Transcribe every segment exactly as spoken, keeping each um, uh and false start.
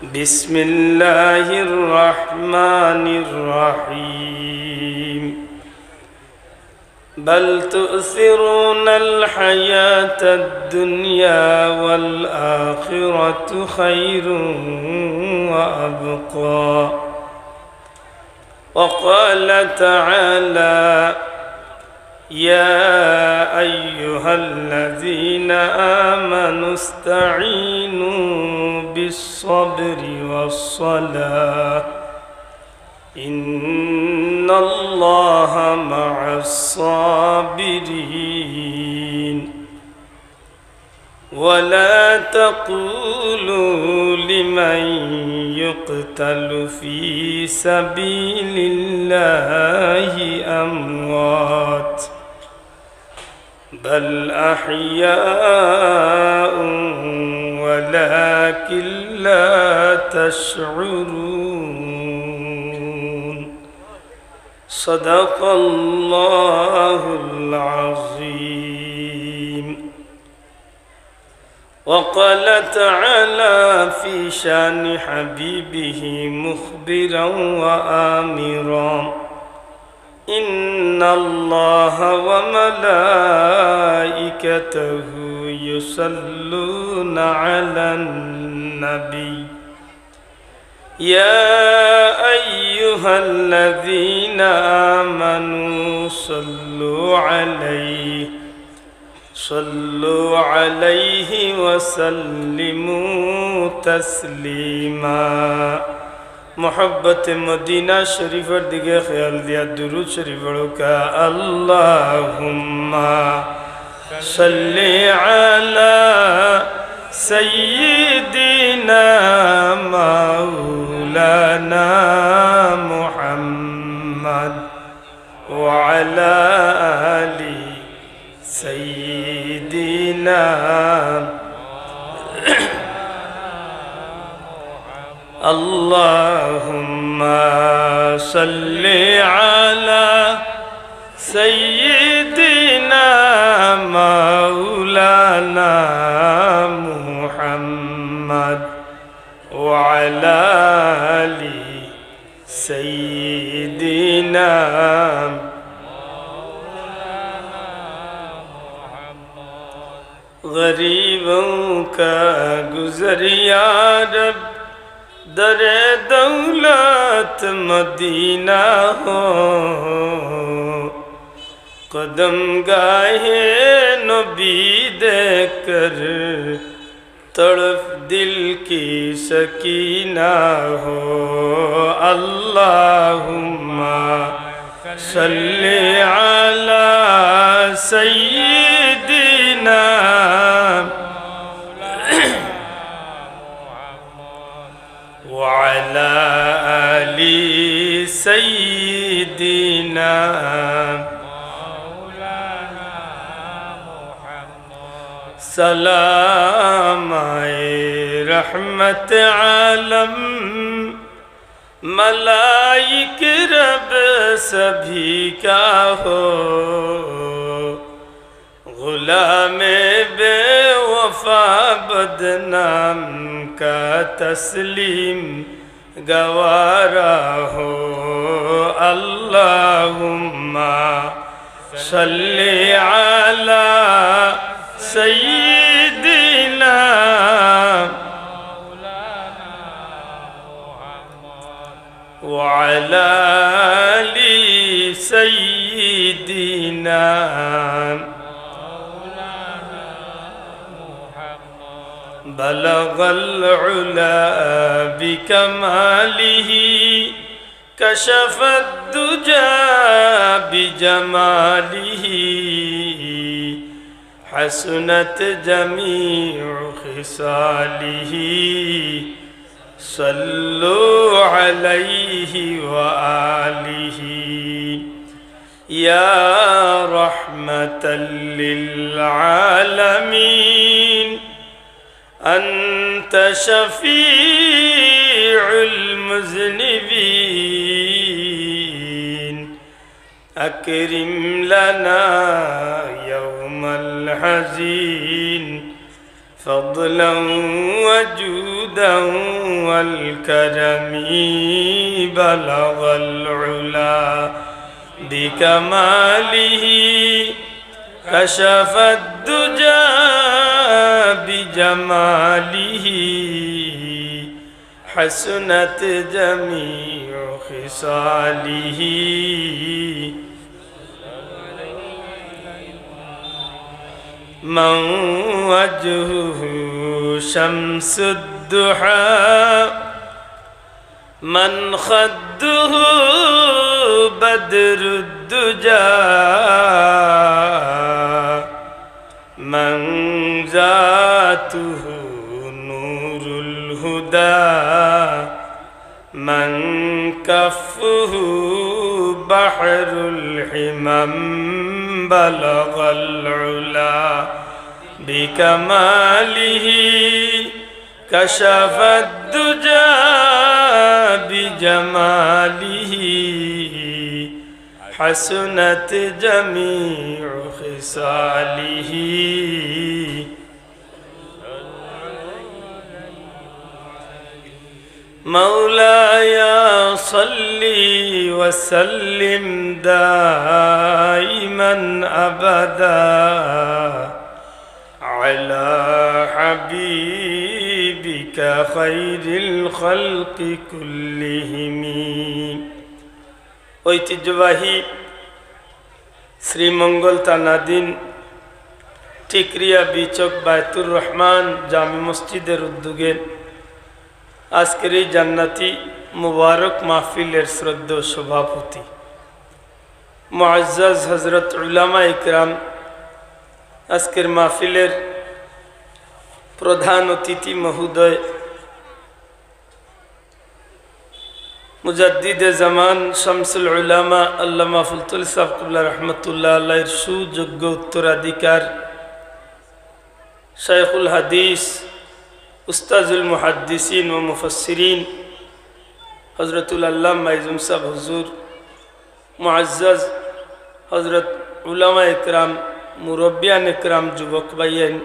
بسم الله الرحمن الرحيم. بل تؤثرون الحياة الدنيا والآخرة خير وأبقى. وقال تعالى: يا أيها الذين آمنوا استعينوا بالصبر والصلاة إن الله مع الصابرين. ولا تقولوا لمن يقتل في سبيل الله أموات، بل أحياء ولكن لا تشعرون. صدق الله العظيم. وقال تعالى في شان حبيبه مخبرا وآمرا: إن الله وملائكته يصلون على النبي، يا أيها الذين آمنوا صلوا عليه صلوا عليه وسلموا تسليما. محبت مدينة شريف দিকে খেয়াল দিয়া দুরূদ শরীফ পড়ুক্কা। اللهم صل على سيدنا مولانا محمد وعلى آل سيدنا. اللهم صل على سيدنا مولانا محمد وعلى آل سيدنا. غریبوں کا گزر یا رب در دولت مدینہ ہو، قدم گاہ نبی دیکھ کر تڑپ دل کی سکینہ ہو۔ اللهم صل على سيدنا وعلى آل سيدنا. سلام آئے رحمت عالم، ملائک رب سبھی کا ہو، غلام بے وفا بدنام کا تسلیم گوارا ہو۔ اللهم صل على سيدنا وعلى آل سيدنا. بلغ العلا بكماله، كشف الدجى بجماله، حسنت جميع خصاله، صلوا عليه وآله. يا رحمة للعالمين، أنت شفيع المذنبين، أكرم لنا يوم الحزين، فضلا وجودا والكرم بلغ العلا بكماله، كشف الدجى بجماله، حسنت جميع خصاله. من وجهه شمس الضحى، من خده بدر الدجى، من ذاته نور الهدى، من كفه بحر الحمم، بلغ العلا بكماله، كشف الدجى بجماله، حسنت جميع خصاله. مولاي صل وسلم دائما أبدا على حبيبك خير الخلق كلهم. ঐতিহ্যবাহী শ্রীমঙ্গল থানাধীন টিকরিয়া বিচক বায়তুর রহমান জামে মসজিদের উদ্যোগে আজকের এই জান্নাতি মুবারক মাহফিলের শ্রদ্ধেয় সভাপতি মুআজ্জাজ হযরত উলামা ইকরাম, আজকের মাহফিলের প্রধান অতিথি মহোদয়, মুজাদ্দিদে জামান শামসুল উলামা আল্লামা ফুলতলি সাহেব কিবলা রহমতুল্লাহ আলাইহির সুযোগ্য উত্তরাধিকার, শাইখুল হাদিস, উস্তাজুল মুহাদ্দিসিন ও মুফাসসিরিন, হযরতুল আল্লামা মাইজুম সাহেব হুজুর, মুআজ্জাজ হযরত উলামা একরাম, মুরব্বিয়ান একরাম, যুবক ভাইয়াইন,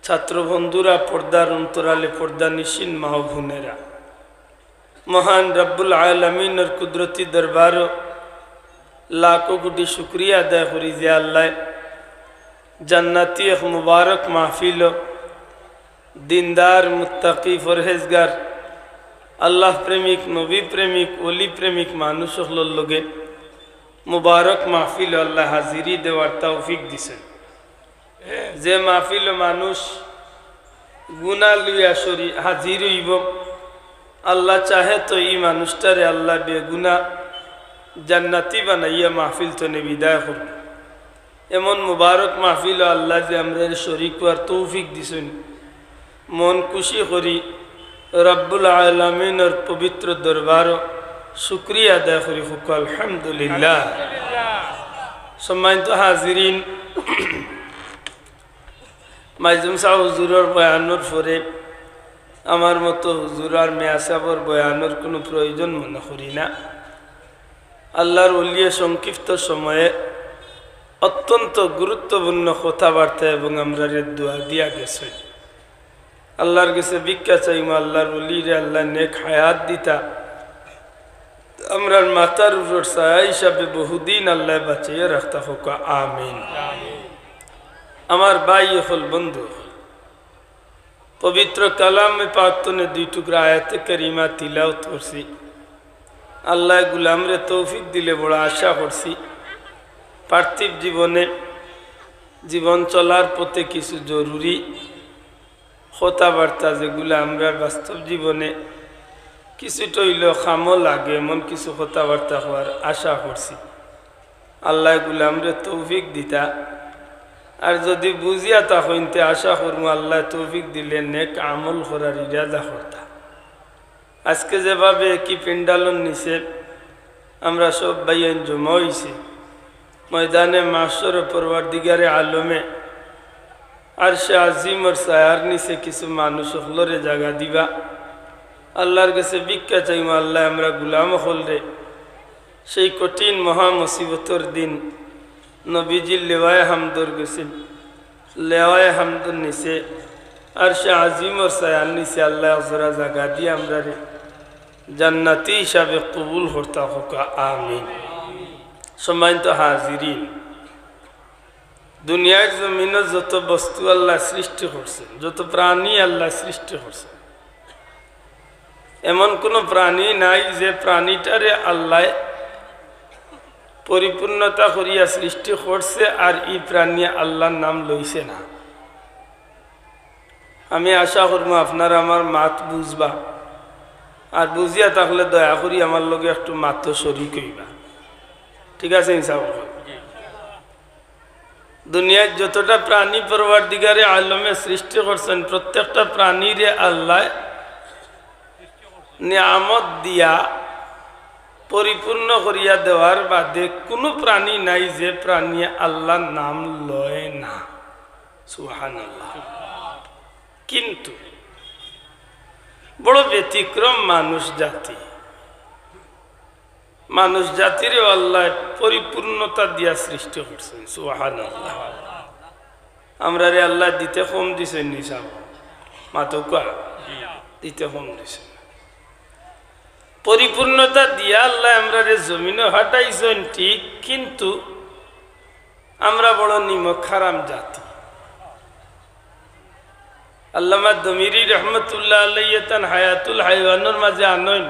ছাত্র বন্ধুরা, পর্দার অন্তরালে পর্দানিশীন মা ও বোনেরা, মহান রব্বুল আলামিনর কুদরতি দরবারো লাখো কোটি শুকরিয়া আদায় করি যে আল্লায় জান্নাতি এক মুবারক মাহফিল, দিনদার, মুত্তাকি, পরহেজগার, আল্লাহ প্রেমিক, নবী প্রেমিক, ওলি প্রেমিক মানুষ অকলর লগে মুবারক মাহফিল আল্লায় হাজিরি দেওয়ার তৌফিক দিছইন। যে মাহফিলো মানুষ গুনা লইয়া সরি হাজির অইবো, আল্লায় চাহে তো ই মানুষটারে আল্লায় বেগুনা জান্নাতি বানাইয়া মাহফিল তনে বিদায় করবো। এমন মুবারক মাহফিলো আল্লায় যে আমরারে শরিক অওয়ার তৌফিক দিছইন, মন খুশি করি রব্বুল আলামিনর পবিত্র দরবারো শুকরিয়া আদায় করি, কউক্কা আলহামদুলিল্লাহ। সম্মানিত হাজিরিন, মাইজুম সাহেব হুজুরর বয়ানর পরে আমার মতো হুজুর আর মিয়া সাহেবর বয়ানর কুনু প্রয়োজন মনে করি না। আল্লাহর ওলিয়ে সংক্ষিপ্ত সময়ে অত্যন্ত গুরুত্বপূর্ণ কথাবার্তা এবং আমরারে দোয়া দিয়া গেছইন। আল্লাহর গেছে ভিক্ষা চাইমু, আল্লাহর ওলিরে আল্লায় নেক হায়াত দিতা, আমরার মাথার উপর ছায়া হিসাবে বহুদিন আল্লায় বাঁচাইয়া রাখতা, কউক্কা আমিন। আমার ভাই অকল, বন্ধু অকল, পবিত্র কালামে পাক তনে দুই টুকরা আয়াতে কারিমা তিলাওত করছি। আল্লায় গুলামরে তৌফিক দিলে বড় আশা করছি পার্থিব জীবনে, জীবন চলার পথে কিছু জরুরি কথাবার্তা যেগুলা আমরার বাস্তব জীবনে কিছুটা অইলেও কামো লাগে, এমন কিছু কথাবার্তা কওয়ার আশা করছি। আল্লায় গুলামরে তৌফিক দিতা। আর যুদি বুঝিয়া থাকইন তে আশা করমু আল্লায় তৌফিক দিলে নেক আমল করার ইরাদা করতা। আজকে যেভাবে একই প্যান্ডালর নিচে আমরা সব ভাইয়াইন জমা অইছি, ময়দানে মাহশরো পরওয়ারদিগারে আলমে আরশে আজিমর ছায়ার নিচে কিছু মানুষ অকলরে জাগা দিবা। আল্লাহর গেছে ভিক্ষা চাইমু, আল্লায় আমরা গুলাম অকলরে সেই কঠিন মহা মুসিবতর দিন নবীজির লেওয়ায়ে হামদর গেছে, লেওয়ায়ে হামদর নিচে আরশে আজিমর ছায়ার নিচে আল্লায় এক জোড়া জাগা দিয়া আমরারে জান্নাতি হিসাবে কবুল করতা কউক্কা, আমিন। সম্মানিত হাজিরিন, দুনিয়ার জমিনো যত বস্তু আল্লায় সৃষ্টি করছইন, যত প্রাণী আল্লায় সৃষ্টি করছইন, এমন কুনু প্রাণী নাই যে প্রাণীটারে আল্লায় পরিপূর্ণতা করিয়া সৃষ্টি করছে আর ই প্রাণীয়ে আল্লার নাম লইছে না। আমি আশা করমু আপনারা আমার মাত বুঝবা, আর বুঝিয়া থাকলে দয়া করি আমার লগে একটু মাতো শরিক অইবা, ঠিক আছে? ইনশাআল্লাহ। দুনিয়ার যতটা প্রাণী পরওয়ারদিগারে আলমে সৃষ্টি করছইন, প্রত্যেকটা প্রাণীরে আল্লায় নিয়ামত দিয়া পরিপূর্ণ করিয়া দেওয়ার বাদে কুনু প্রাণী নাই যে প্রাণীয়ে আল্লার নাম লয় না। সুবহানাল্লাহ। কিন্তু বড় ব্যতিক্রম মানুষ জাতি। মানুষ জাতিরেও আল্লায় পরিপূর্ণতা দিয়া সৃষ্টি করছইন। সুবহানাল্লাহ। আমরারে আল্লায় দিতে কম দিছইন নি সাব? মাতো কউক্কা, দিতে কম দিছইন। পরিপূর্ণতা দিয়া আল্লায় আমরারে জমিনো পাঠাইছইন ঠিক, কিন্তু আমরা বড় নিমক হারাম জাতি। আল্লামা দমিরি রহমতুল্লাহ আলাইহি তান হায়াতুল হাইওয়ানর মাঝে আনইন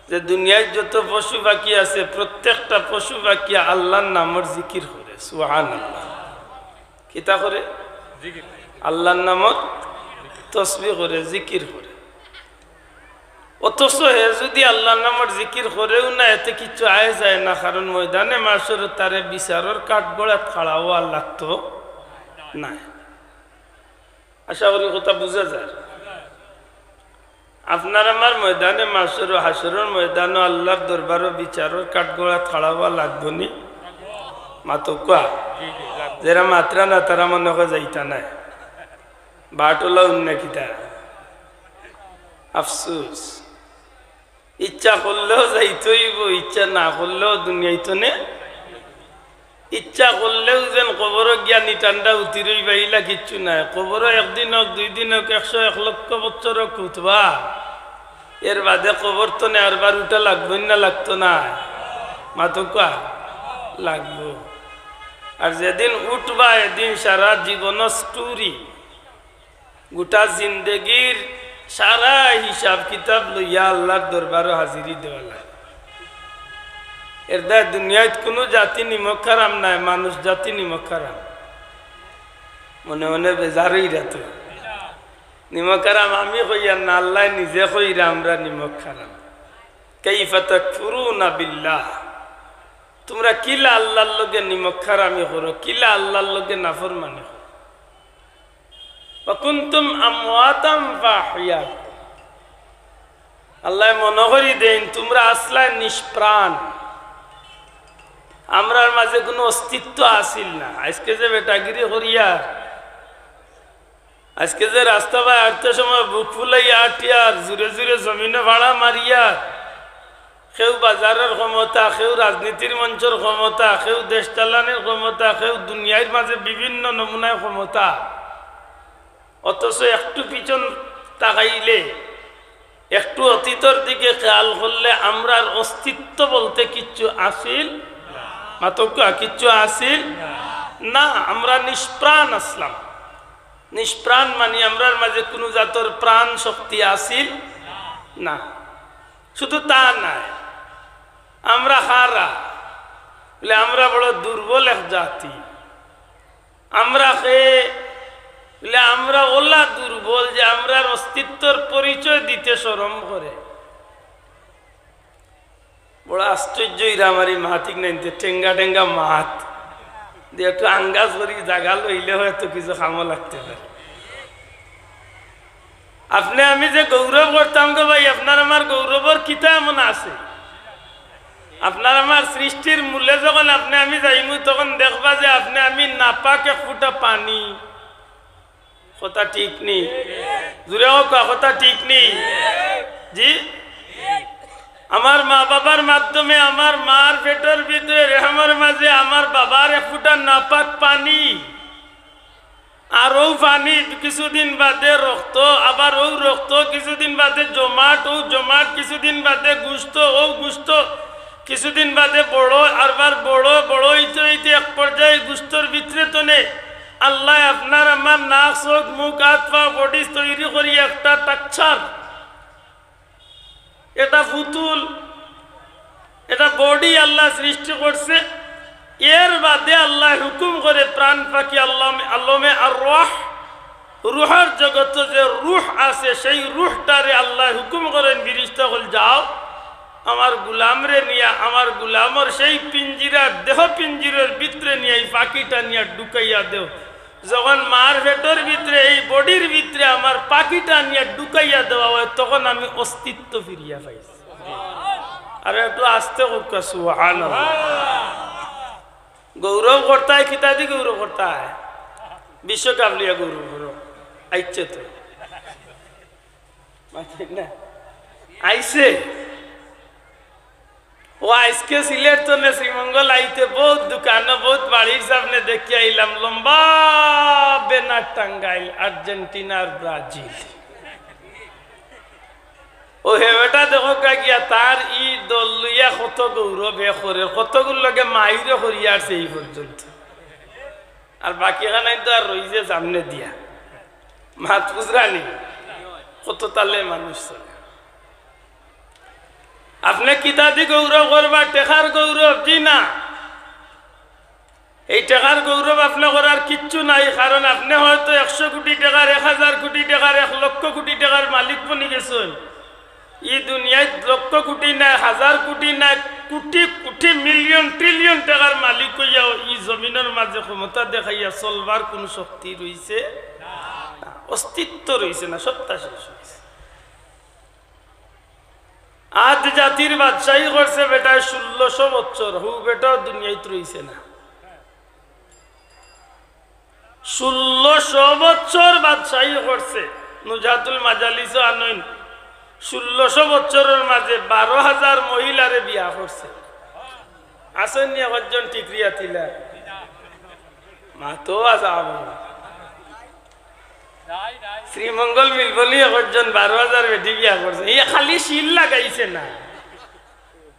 যে দুনিয়ার যত পশু পাখি আছে, প্রত্যেকটা পশু পাখিয়ে আল্লার নামর জিকির করে। সুবহানাল্লাহ। কিতা করে? জিকির। আল্লার নামর তসবিহ করে, জিকির করে। অথচ হে যুদি আল্লার নামর জিকির করেও না, এতে কিচ্ছু আয় যায় না, কারণ ময়দানে মাশরো তারে বিচারর কাঠগড়াত খাড়া অওয়া লাগতো নায়। আশা করি কথা বুঝা যার। আপনার আমার ময়দানে মাশরো, হাশরর ময়দানো আল্লার দরবারো বিচারর কাঠগড়াত খাড়া অওয়া লাগবো নি? মাতো কউক্কা। যেরা মাতরা না, তারা মনে কয় যাইতা নায়। বাটলা অইন না কিতা? আফসোস। ইচ্ছা করলেও যাইতে অইবো, ইচ্ছা না করলেও দুনিয়াইত নে। ইচ্ছা করলেও যেন কবরো গিয়া নিটান্ডা উতি রইবা, ইলা কিচ্ছু নায়। কবরো একদিন অউক, দুই দিন অউক, একশো, এক লক্ষ বছর অউক, উঠবা। এর বাদে কবর তনে আরবার উঠা লাগবো না, লাগতো নায়? মাতো কউক্কা, লাগবো। আর যেদিন উঠবা, এদিন সারা জীবনর story, গোটা জিন্দেগির সারা হিসাব কিতাব লইয়া আল্লার দরবারো হাজিরি দেওয়া লাগে। এর দায় দুনিয়াত কুনু জাতি নিমক হারাম নায়, মানুষ জাতি নিমক হারাম। মনে মনে বেজার অইরা তো। নিমক হারাম আমি কইয়ার না, আল্লায় নিজে কইরা আমরা নিমক হারাম। কাইফা তাকফুরুনা বিল্লাহ, তুমরা কিলা আল্লার লগে নিমক হারামি করো, কিলা আল্লার লগে নাফরমানি করো। ওয়া কুনতুম আমওয়াতান ফাআহইয়াকুম। আল্লায় মনো করি দেইন, তুমরা আছলায় নিষ্প্রাণ, আমরার মাঝে কুনু অস্তিত্ব আছিল না। আইজকে যে বেটাগিরি করিয়ার, আইজকে যে রাস্তা বায় আটতে সময় বুক ফুলাইয়া আটিয়ার, জুরে জুরে জমিনো ফাড়া মারিয়ার, কেউ বাজারর ক্ষমতা, কেউ রাজনীতির মঞ্চর ক্ষমতা, কেউ দেশ চালানির ক্ষমতা, কেউ দুনিয়ার মাঝে বিভিন্ন নমুনায় ক্ষমতা। অথচ একটু পিছন তাকাইলে, একটু অতীতর দিকে খেয়াল করলে আমরার অস্তিত্ব বলতে কিচ্ছু আছিল? মাতো কউক্কা, কিচ্ছু আছিল না। আমরা নিষ্প্রাণ আছলাম। নিষ্প্রাণ মানি আমরার মাঝে কুনু জাতর প্রাণ শক্তি আছিল না। শুধু তা নায়, আমরা কারা? বলে, আমরা বড় দুর্বল এক জাতি। আমরা কে? বলে, আমরা অলা দুর্বল যে আমরার অস্তিত্বর পরিচয় দিতে শরম করে। বড় আশ্চর্য অইরা আমার ই মাত, ঠিক নানি? টেঙ্গা টেঙ্গা মাত দিয়া একটু আন্দাজ করি জাগা লইলে হয়তো কিছু কামো লাগতে পারে। আপনে আমি যে গৌরব করতাম গো ভাই, আপনার আমার গৌরবর কিতা এমন আছে? আপনার আমার সৃষ্টির মূলে যখন আপনে আমি যাইমু, তখন দেখবা যে আপনে আমি নাপাক এক ফুটা পানি। কথা ঠিক নি? জুরে কউক্কা, কথা ঠিক নি? জি, আমার মা বাবার মাধ্যমে আমার মার পেটর ভিতরে রেহমর মাঝে আমার বাবার এক ফুটা নাপাক পানি। আর অউ পানি কিছুদিন বাদে রক্ত, আবার অউ রক্ত কিছুদিন বাদে জমাট, অউ জমাট কিছুদিন বাদে গুস্ত, অউ গুস্ত কিছুদিন বাদে বড়, আরবার বড়, বড় অইতে অইতে এক পর্যায়ে গুস্তর ভিতরে তনে আল্লায় আপনার আমার নাক, চোখ, মুখ, আত, পা, বডি তৈরি করি একটা টাকচার। এটা পুতুল, এটা বডি আল্লায় সৃষ্টি করছে। এর বাদে আল্লায় হুকুম করে প্রাণ পাখি আল্লাহ, আলমে আর রুহ, রুহর জগত যে রুহ আছে, সেই রুহটারে আল্লায় হুকুম করেন, "ফিরিস্তা অকল যাও, আমার গুলামরে নিয়া, আমার গুলামর সেই পিঞ্জিরার, দেহ পিঞ্জিরার ভিতরে নিয়া এই পাখিটা নিয়া ঢুকাইয়া দেও।" যখন মার পেটর ভিতরে, এই বডির ভিতরে আমার পাখিটা নিয়া ঢুকাইয়া দেওয়া হয়, তখন আমি অস্তিত্ব ফিরিয়া পাই। আর একটু আস্তে কউক্কা, সুবহানাল্লাহ। গৌরব করতায়, কিতাদি গৌরব করতায়? বিশ্বকাপ লইয়া গৌরব করো। আইছে তো। মাতিন না? আইছে। ও আইজকে সিলেট তনে শ্রীমঙ্গল আইতে বউত দোকানো, বউত বাড়ির সামনে দেখিয়া আইলাম, লম্বা ব্যানার টাঙ্গাইল, আর্জেন্টিনা আর ব্রাজিল। ও হে বেটা, দেখউক্কা গিয়া, তার ই দল লইয়া কত গৌরব হে করে, কতগুর লগে মাইরও করিয়া আরছে এই পর্যন্ত। আর বাকি খানাইন তো আর রইছে সামনে দিয়া। মাত বুঝরানি? কত তালে মানুষ চলে। আপনে কিতাদি গৌরব করবা? টেকার গৌরব? জি না। এই টেকার গৌরব আপনে করার কিচ্ছু নাই, কারণ আপনে হয়তো একশো কোটি টেকার, এক হাজার কোটি টেকার, এক লক্ষ কোটি টেকার মালিক বনি গেছইন। ই দুনিয়াত লক্ষ কোটি নায়, হাজার কোটি নায়, কোটি কোটি, মিলিয়ন ট্রিলিয়ন টেকার মালিক অইয়াও ই জমিনর মাঝে ক্ষমতা দেখাইয়া চলবার কুনু শক্তি রইছে না, অস্তিত্ব রইছে না, সত্তা শেষ অইছে। আদ জাতির বাদশাহী করছে বেটায় ষোলোশো বছর, হউ বেটাও দুনিয়াত রইছে না। ষোলোশো বছর বাদশাহী করছে। নুজহাতুল মাজালিসও আনইন, ষোলোশো বছরর মাঝে বারো হাজার মহিলারে বিয়া করছে। আছইন নি একজন টিকরিয়া তিলা? মাতো আজাব। শ্রীমঙ্গল মিলবনি একজন বারো হাজার বেটি বিয়া করছে। ই খালি সিল লাগাইছে না,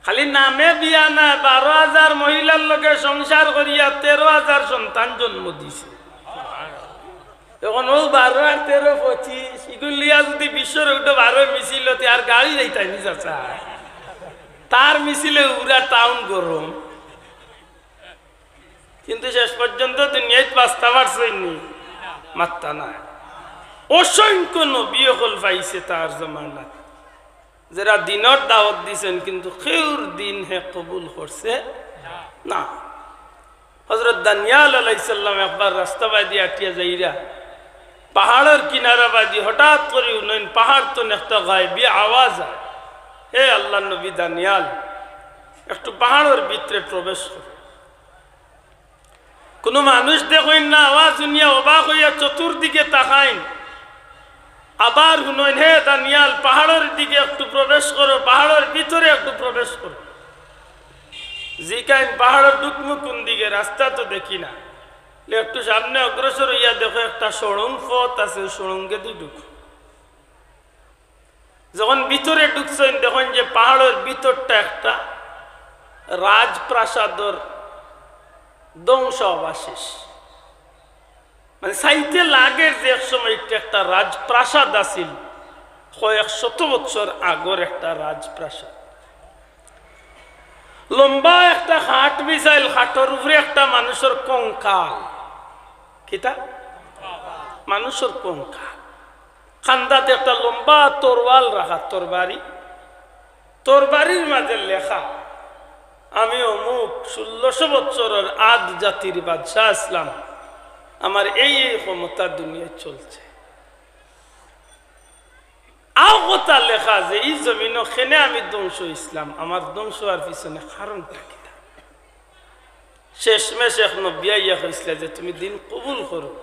খালি নামে বিয়া না, বারো হাজার মহিলার লগে সংসার করিয়া তেরো হাজার সন্তান জন্ম দিছে। এখন অউ বারো আর তেরো পঁচিশ, ইগুলিয়া যদি বিশ্বর উঠো বারো মিছিল অতে আর গাড়ি যাইতাই নি চাচা। তার মিছিলে উরা টাউন গরম। কিন্তু শেষ পর্যন্ত দুনিয়াত বাঁচতা পারছইন নি? মাত্তা নাই। অসংখ্য নবী অকল পাইছে তার জমানাত, যেরা দিনর দাওয়াত দিছইন, কিন্তু কেউর দিন হে কবুল করছে না। হযরত দানিয়াল আলাইহিস সালাম একবার রাস্তা বায়দি আটিয়া যাইরা, পাহাড়র কিনারা বায়দি হঠাৎ করি হুনইন পাহাড় তনে একটা গায়বী আওয়াজ আয়, "হে আল্লাহর নবী দানিয়াল, একটু পাহাড়র ভিতরে প্রবেশ করো।" কুনু মানুষ দেখইন না, আওয়াজ হুনিয়া অবাক অইয়া চতুর্দিকে তাকাইন। আবার হুনইন, "হে দানিয়াল, পাহাড়র দিকে একটু প্রবেশ করো, পাহাড়র ভিতরে একটু প্রবেশ করো।" জিকাইন, "পাহাড়র ঢুকমু কুন দিকে? রাস্তা তো দেখি না।" একটু সামনে অগ্রসর অইয়া দেখো, একটা সুড়ুং পথ আছে, সুড়ুঙ্গেদি ঢুকো। যখন ভিতরে ঢুকছইন, দেখইন যে পাহাড়র ভিতরটা একটা রাজপ্রাসাদর ধ্বংসাবশেষ। মানে, চাইতে লাগের যে এক সময় একটা, একটা রাজপ্রাসাদ আছিল, কয়েক শত বছর আগর একটা রাজপ্রাসাদ। লম্বা একটা খাট বিছাইল, খাটর উপরে একটা মানুষর কঙ্কাল। কিতা? মানুষর কঙ্কাল। কান্দাত একটা লম্বা তরোয়াল রাখা, তরবারি। তরবারির মাঝে লেখা, "আমি অমুক ষোলোশো বছরর আদ জাতির বাদশাহ আছলাম, আমার এই এই ক্ষমতা দুনিয়াত চলছে।" আও কথা লেখা যে ই জমিনো কেনে আমি ধ্বংস অইছলাম, আমার ধ্বংস অওয়ার পিছনে কারণটা কিতা? শেষমেশ এক নবী আইয়া কইছলা যে, "তুমি দিন কবুল করো।"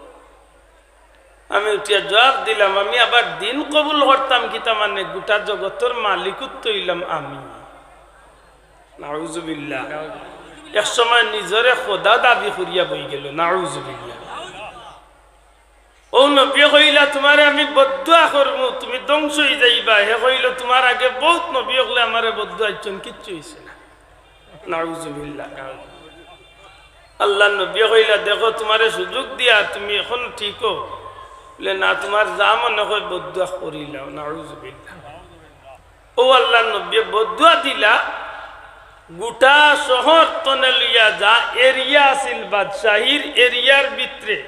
আমি উঠিয়া জবাব দিলাম, "আমি আবার দিন কবুল করতাম কিতা মানে? গোটা জগতর মালিকও তো অইলাম আমি।" নাউজুবিল্লাহ। এক সময় নিজরে খোদা দাবি করিয়া বই গেল, নাউজুবিল্লাহ। ও নবীয়ে কইলা, "তুমারে আমি বদদুয়া করমু, তুমি ধ্বংস অই যাইবায়।" হে কইলো, "তুমার আগে বউত নবী অকলে আমারে বদদুয়া দিছইন, কিচ্ছু অইছে না।" নাউজুবিল্লাহ। আল্লার নবীয়ে কইলা, "দেখো, তুমারে সুযোগ দিয়া তুমি অখন ঠিক অও।" বলে, "না, তুমার যা মনে কয় বদদুয়া করিলাও।" নাউজুবিল্লাহ। ও আল্লার নবীয়ে বদদুয়া দিলা, গুটা শহর তনে লইয়া যা এরিয়া আছিল, বাদশাহীর এরিয়ার ভিতরে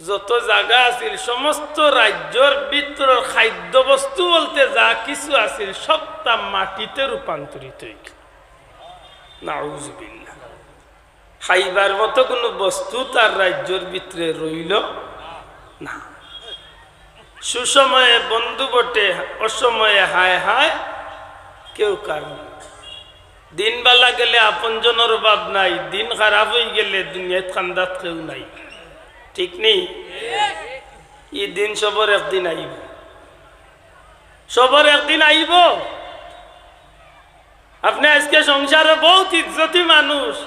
যত জাগা আছিল, সমস্ত রাজ্যর ভিতরর খাদ্যবস্তু বলতে যা কিছু আছিল, সবটা মাটিতে রূপান্তরিত অই গেল। নাউজুবিল্লাহ। খাইবার মতো কুনু বস্তু তার রাজ্যর ভিতরে রইল না। সুসময়ে বন্ধু বটে, অসময়ে হায় হায় কেউ কার না। দিন বালা গেলে আপনজনর অভাব নাই, দিন খারাপ অই গেলে দুনিয়াত কান্দাত কেউ নাই। ঠিক নি? ই দিন সবর একদিন আইবো, সবর একদিন আইবো। আপনে আইজকে সংসারো বউত ইজ্জতি মানুষ,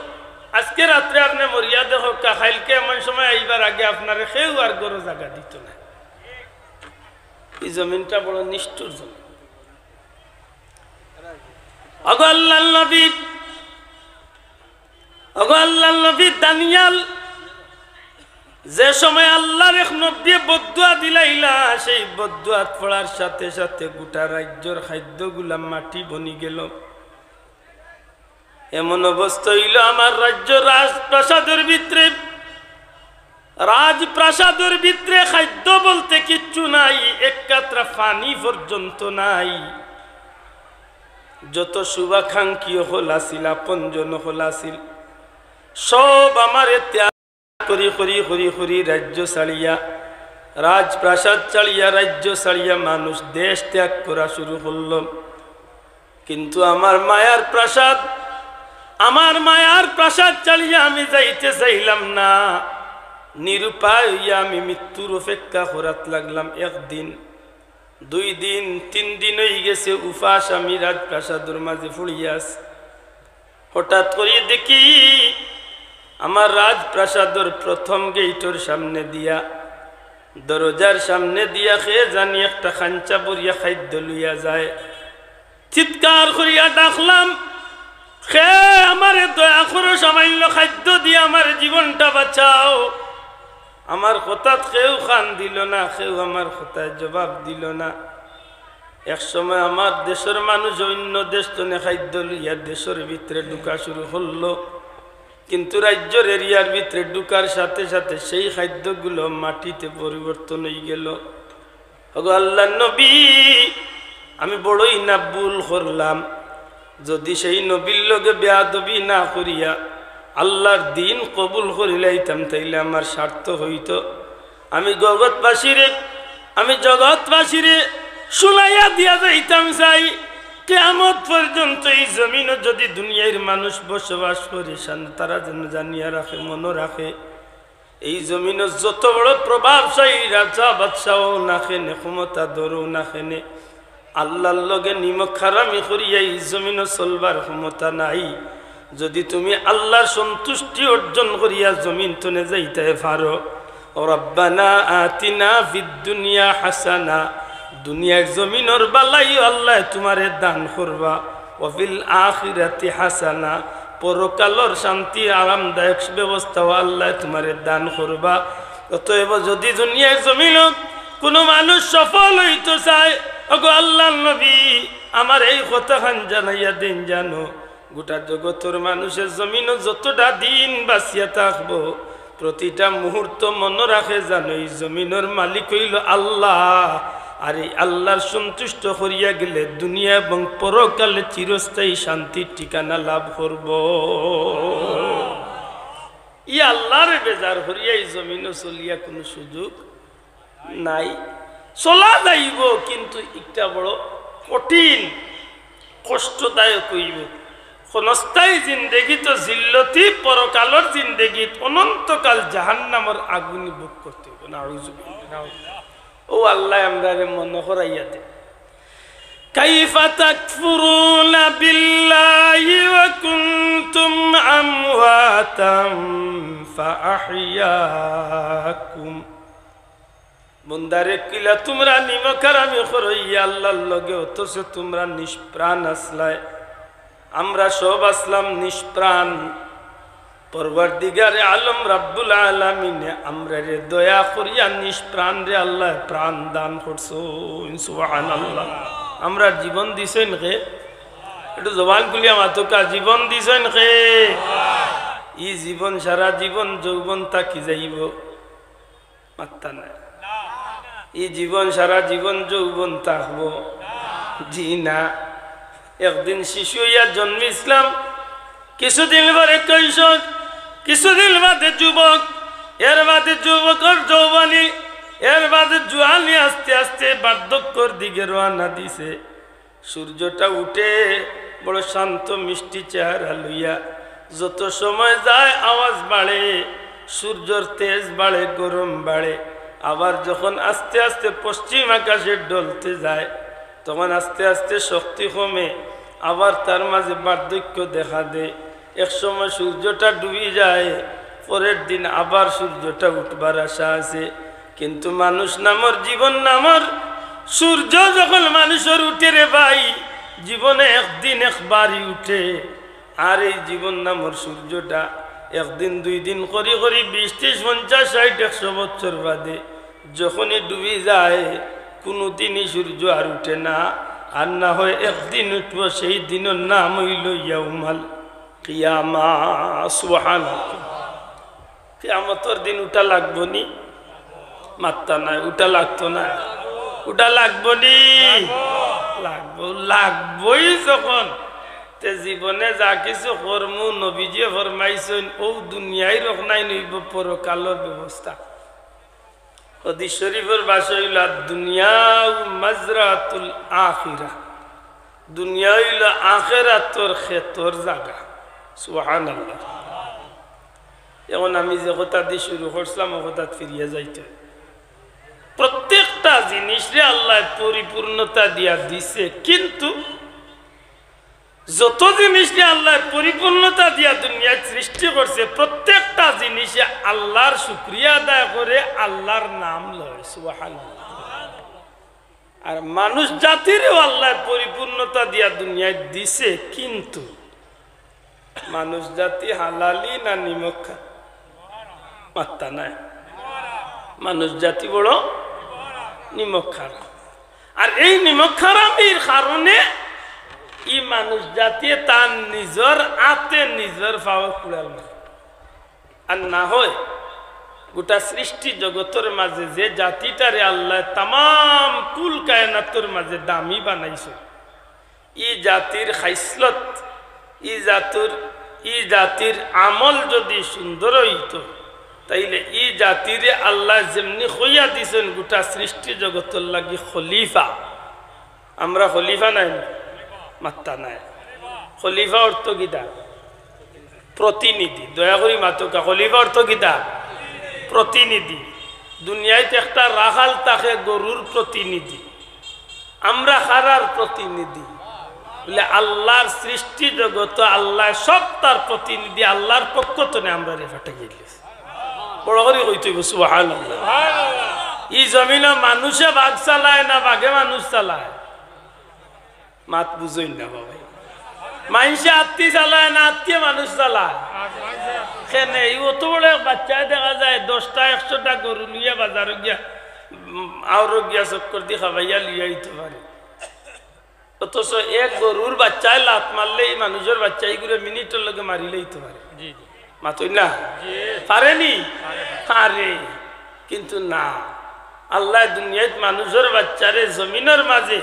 আইজকে রাত্রে আপনে মরিয়া দেখউক্কা, কাইলকে এমন সময় আইবার আগে আপনারে কেউ আর ঘরো জাগা দিতো না। ই জমিনটা বড় নিষ্ঠুর জমিন। ওগো আল্লার নবী, ওগো আল্লার নবী দানিয়াল, যে সময় আল্লার এক নবীয়ে বদদুয়া দিলাইলা, সেই বদদুয়াত পড়ার সাথে সাথে গুটা রাজ্যর খাদ্যগুলা মাটি বনি গেল। এমন অবস্থা অইল, আমার রাজ্য রাজপ্রাসাদর ভিতরে, রাজপ্রাসাদর ভিতরে খাদ্য বলতে কিচ্ছু নাই, এক কাতরা পানি পর্যন্ত নাই। যত শুভাকাঙ্ক্ষী অকল আছিল, আপনজন অকল আছিল, সব আমারে ত্যাগ করি, করি, করি, করি রাজ্য ছাড়িয়া, রাজপ্রাসাদ ছাড়িয়া, রাজ্য ছাড়িয়া মানুষ দেশ ত্যাগ করা শুরু করল। কিন্তু আমার মায়ার প্রাসাদ, আমার মায়ার প্রাসাদ ছাড়িয়া আমি যাইতে চাইলাম না। নিরুপায় অইয়া আমি মৃত্যুর অপেক্ষা করাত লাগলাম। একদিন, দুই দিন, তিন দিন অই গেছে, উপাস আমি রাজপ্রাসাদর মাঝে পড়িয়া আছি। হঠাৎ করি দেখি, আমার রাজপ্রাসাদর প্রথম গেইটর সামনে দিয়া, দরজার সামনে দিয়া কে জানি একটা খাঞ্চা ভরিয়া খাদ্য লইয়া যায়। চিৎকার করিয়া ডাকলাম, "কে আমারে দয়া করো, সামান্য খাদ্য দিয়া আমার জীবনটা বাঁচাও।" আমার কথাত কেউ কান দিল না, কেউ আমার কথায় জবাব দিল না। এক সময় আমার দেশর মানুষ অইন্য দেশ তনে খাদ্য লইয়া দেশর ভিতরে ঢুকা শুরু করল, কিন্তু রাজ্যর এরিয়ার ভিতরে ঢুকার সাথে সাথে সেই খাদ্যগুলো মাটিতে পরিবর্তন অই গেল। ওগো আল্লার নবী, আমি বড়ই না ভুল করলাম। যদি সেই নবীর লগে বেয়াদবি না করিয়া আল্লার দিন কবুল করিলাইতাম, তাইলে আমার সার্থক অইতো। আমি জগৎবাসীরে, আমি জগৎবাসীরে শুনাইয়া দিয়া যাইতাম চাই, কিয়ামত পর্যন্ত ই জমিনো যদি দুনিয়ার মানুষ বসবাস করে, সান-, তারা যেন জানিয়া রাখে, মনো রাখে, এই জমিনো যত বড় প্রভাবশালী রাজা বাদশাও না কেনে, ক্ষমতাধরও না কেনে, আল্লার লগে নিমক হারামি করিয়া এই জমিনো চলবার ক্ষমতা নাই। যদি তুমি আল্লার সন্তুষ্টি অর্জন করিয়া জমিন তনে যাইতায় পারো, রব্বানা আতিনা ফিদ দুনিয়া হাসানা, দুনিয়ার জমিনর বালাইও আল্লায় তুমারে দান করবা, ওয়া ফিল আখিরাতি হাসানা, পরকালর শান্তি আরামদায়ক ব্যবস্থাও আল্লায় তুমারে দান করবা। অতএব যদি দুনিয়ার জমিনো কুনু মানুষ সফল অইতো চায়, ওগো আল্লার নবী, আমার এই কথাখান জানাইয়া দেইন জানো, গোটা জগতর মানুষের জমিনো যতটা দিন বাঁচিয়া থাকবো, প্রতিটা মুহূর্ত মনো রাখে জানো, এই জমিনর মালিক অইলো আল্লাহ। আর এই আল্লার সন্তুষ্ট করিয়া গেলে দুনিয়া এবং পরকালে চিরস্থায়ী শান্তির ঠিকানা লাভ করবো। ই আল্লারে বেজার করিয়া এই জমিনো চলিয়া কুনু সুযোগ নাই। চলা যাইবো, কিন্তু ইটা বড় কঠিন, কষ্টদায়ক অইবো। ক্ষণস্থায়ী জিন্দেগি তো জিল্লতি, পরকালর জিন্দেগিত অনন্তকাল জাহান্নামর আগুন ভোগ করতে অইবো। নাউজুবিল্লাহ। ও আল্লায় আমরারে মনো করাইয়া দে। كيف تكفرون بالله وكنتم أمواتا فأحياكم বন্দারে কিলা তুমরা নিমক হারামি করো ই আল্লাহর লগে, অথচ তুমরা নিষ্প্রাণ আছলায়। আমরা সব আছলাম নিষ্প্রাণ। পরওয়ারদিগারে আলম রাব্বুল আলামিনে আমরারে দয়া করিয়া নিষ্প্রাণরে আল্লায় প্রাণ দান করছইন। সুবহানাল্লাহ। আমরার জীবন দিছইন কে? একটু জবান খুলিয়া মাতউক্কা, জীবন দিছইন কে? ই জীবন সারা জীবন যৌবন থাকি যাইবো? মাত্তা নাই। ই জীবন সারা জীবন যৌবন থাকবো? জি না। একদিন শিশু অইয়া জন্মিছলাম, কিছুদিন বাদে কৈশোর, কিছুদিন বাদে যুবক, এর বাদে যুবকর যৌবনী, এর বাদে জুয়ানি, আস্তে আস্তে বার্ধক্যর দিকে রওয়ানা দিছে। সূর্যটা উঠে বড় শান্ত মিষ্টি চেহারা লইয়া, যত সময় যায় আওয়াজ বাড়ে, সূর্যর তেজ বাড়ে, গরম বাড়ে। আবার যখন আস্তে আস্তে পশ্চিম আকাশে ঢলতে যায়, তখন আস্তে আস্তে শক্তি কমে, আবার তার মাঝে বার্ধক্য দেখা দেয়। এক সময় সূর্যটা ডুবি যায়, পরের দিন আবার সূর্যটা উঠবার আশা আছে। কিন্তু মানুষ নামর, জীবন নামর সূর্য যখন মানুষর উঠে রে ভাই, জীবনে একদিন একবারই উঠে। আর এই জীবন নামর সূর্যটা একদিন দুই দিন করি করি বিশ ত্রিশ পঞ্চাশ ষাইট একশো বছর বাদে যখনই ডুবি যায়, কুনুদিনই সূর্য আর উঠে না। আর না হয় একদিন উঠবো, সেই দিনর নাম অইলো ইয়াউমাল কিয়ামা। সুবহানাল্লাহ। কিয়ামতর দিন উঠা লাগবো নি? মাত্তা নাই, উঠা লাগতো না? উঠা লাগবো নি? লাগবো, লাগবোই যখন। তে জীবনে যা কিছু করমু, নবীজিয়ে ফরমাইছইন, অউ দুনিয়ার অখনাইন অইবো পরকালর ব্যবস্থা। হাদিস শরীফর ভাষা অইলো, "আদ-দুনিয়া মাজরাতুল আখিরা।" দুনিয়া অইলো আখেরাতর খেতর জাগা। সুবহানাল্লাহ। এখন আমি যে কথাদি শুরু করছিলাম, অউ কথাত ফিরিয়া যাইতে অয়। প্রত্যেকটা জিনিসরে আল্লায় পরিপূর্ণতা দিয়া দিছে, কিন্তু যত জিনিসরে আল্লায় পরিপূর্ণতা দিয়া দুনিয়াত সৃষ্টি করছে, প্রত্যেকটা জিনিসে আল্লাহর শুকরিয়া আদায় করে, আল্লাহর নাম লয়। সুবহানাল্লাহ। আর মানুষ জাতিরেও আল্লায় পরিপূর্ণতা দিয়া দুনিয়াত দিছে, কিন্তু মানুষ জাতি হালালি না নিমক খা-, মাত্তা নাই। মানুষ জাতি বড় নিমক হারাম। আর এই নিমক হারামির কারণে ই মানুষ জাতিয়ে তার নিজর আতে নিজর পাওর কুড়াল মারে। আর না হয় গোটা সৃষ্টি জগতর মাঝে যে জাতিটারে আল্লায় তামাম কুল কায়নাতর মাঝে দামি বানাইছে, ই জাতির খাইসলত, ই জাতুর, ই জাতির আমল যদি সুন্দর অইতো, তাইলে ই জাতিরে আল্লায় যেমনি কইয়া দিছইন গোটা সৃষ্টি জগতর লাগি খলিফা, আমরা খলিফা নায় নি? মাত্তা নাই। খলিফা অর্থ কিতা? প্রতিনিধি। দয়া করি মাতউক্কা, খলিফা অর্থ কিতা? প্রতিনিধি। দুনিয়াত একটা রাখাল থাকে গরুর প্রতিনিধি। আমরা কারার প্রতিনিধি? বলে আল্লাহর সৃষ্টি জগত, আল্লায় সব তার প্রতিনিধি, আল্লাহর পক্ষ তনে আমরারে পাঠাইয়া দিছে। বড় করি কইতে অইবো, সুবহানাল্লাহ। ই জমিনো মানুষে বাঘ চালায় না বাঘে মানুষ চালায়? মাত বুঝইন না বাবা। মাইনষে আত্তি চালায় না আত্তিয়ে মানুষ চালায়? কেনে, ই অত বড় এক বাচ্চায় দেখা যায় দশটা একশোটা গরু লইয়া বাজারো গিয়া, উম, আওরো গিয়া চক্কর দি খাবাইয়া লইয়া আইতো পারে। অথচ এক গরুর বাচ্চায় লাত মারলে ই মানুষর বাচ্চাইগুরে মিনিটর লগে মারিলাইতো পারে। জি, জি। মাতইন না? জি। পারে নি? পারে। পারে। কিন্তু না, আল্লায় দুনিয়াত মানুষর বাচ্চারে জমিনর মাঝে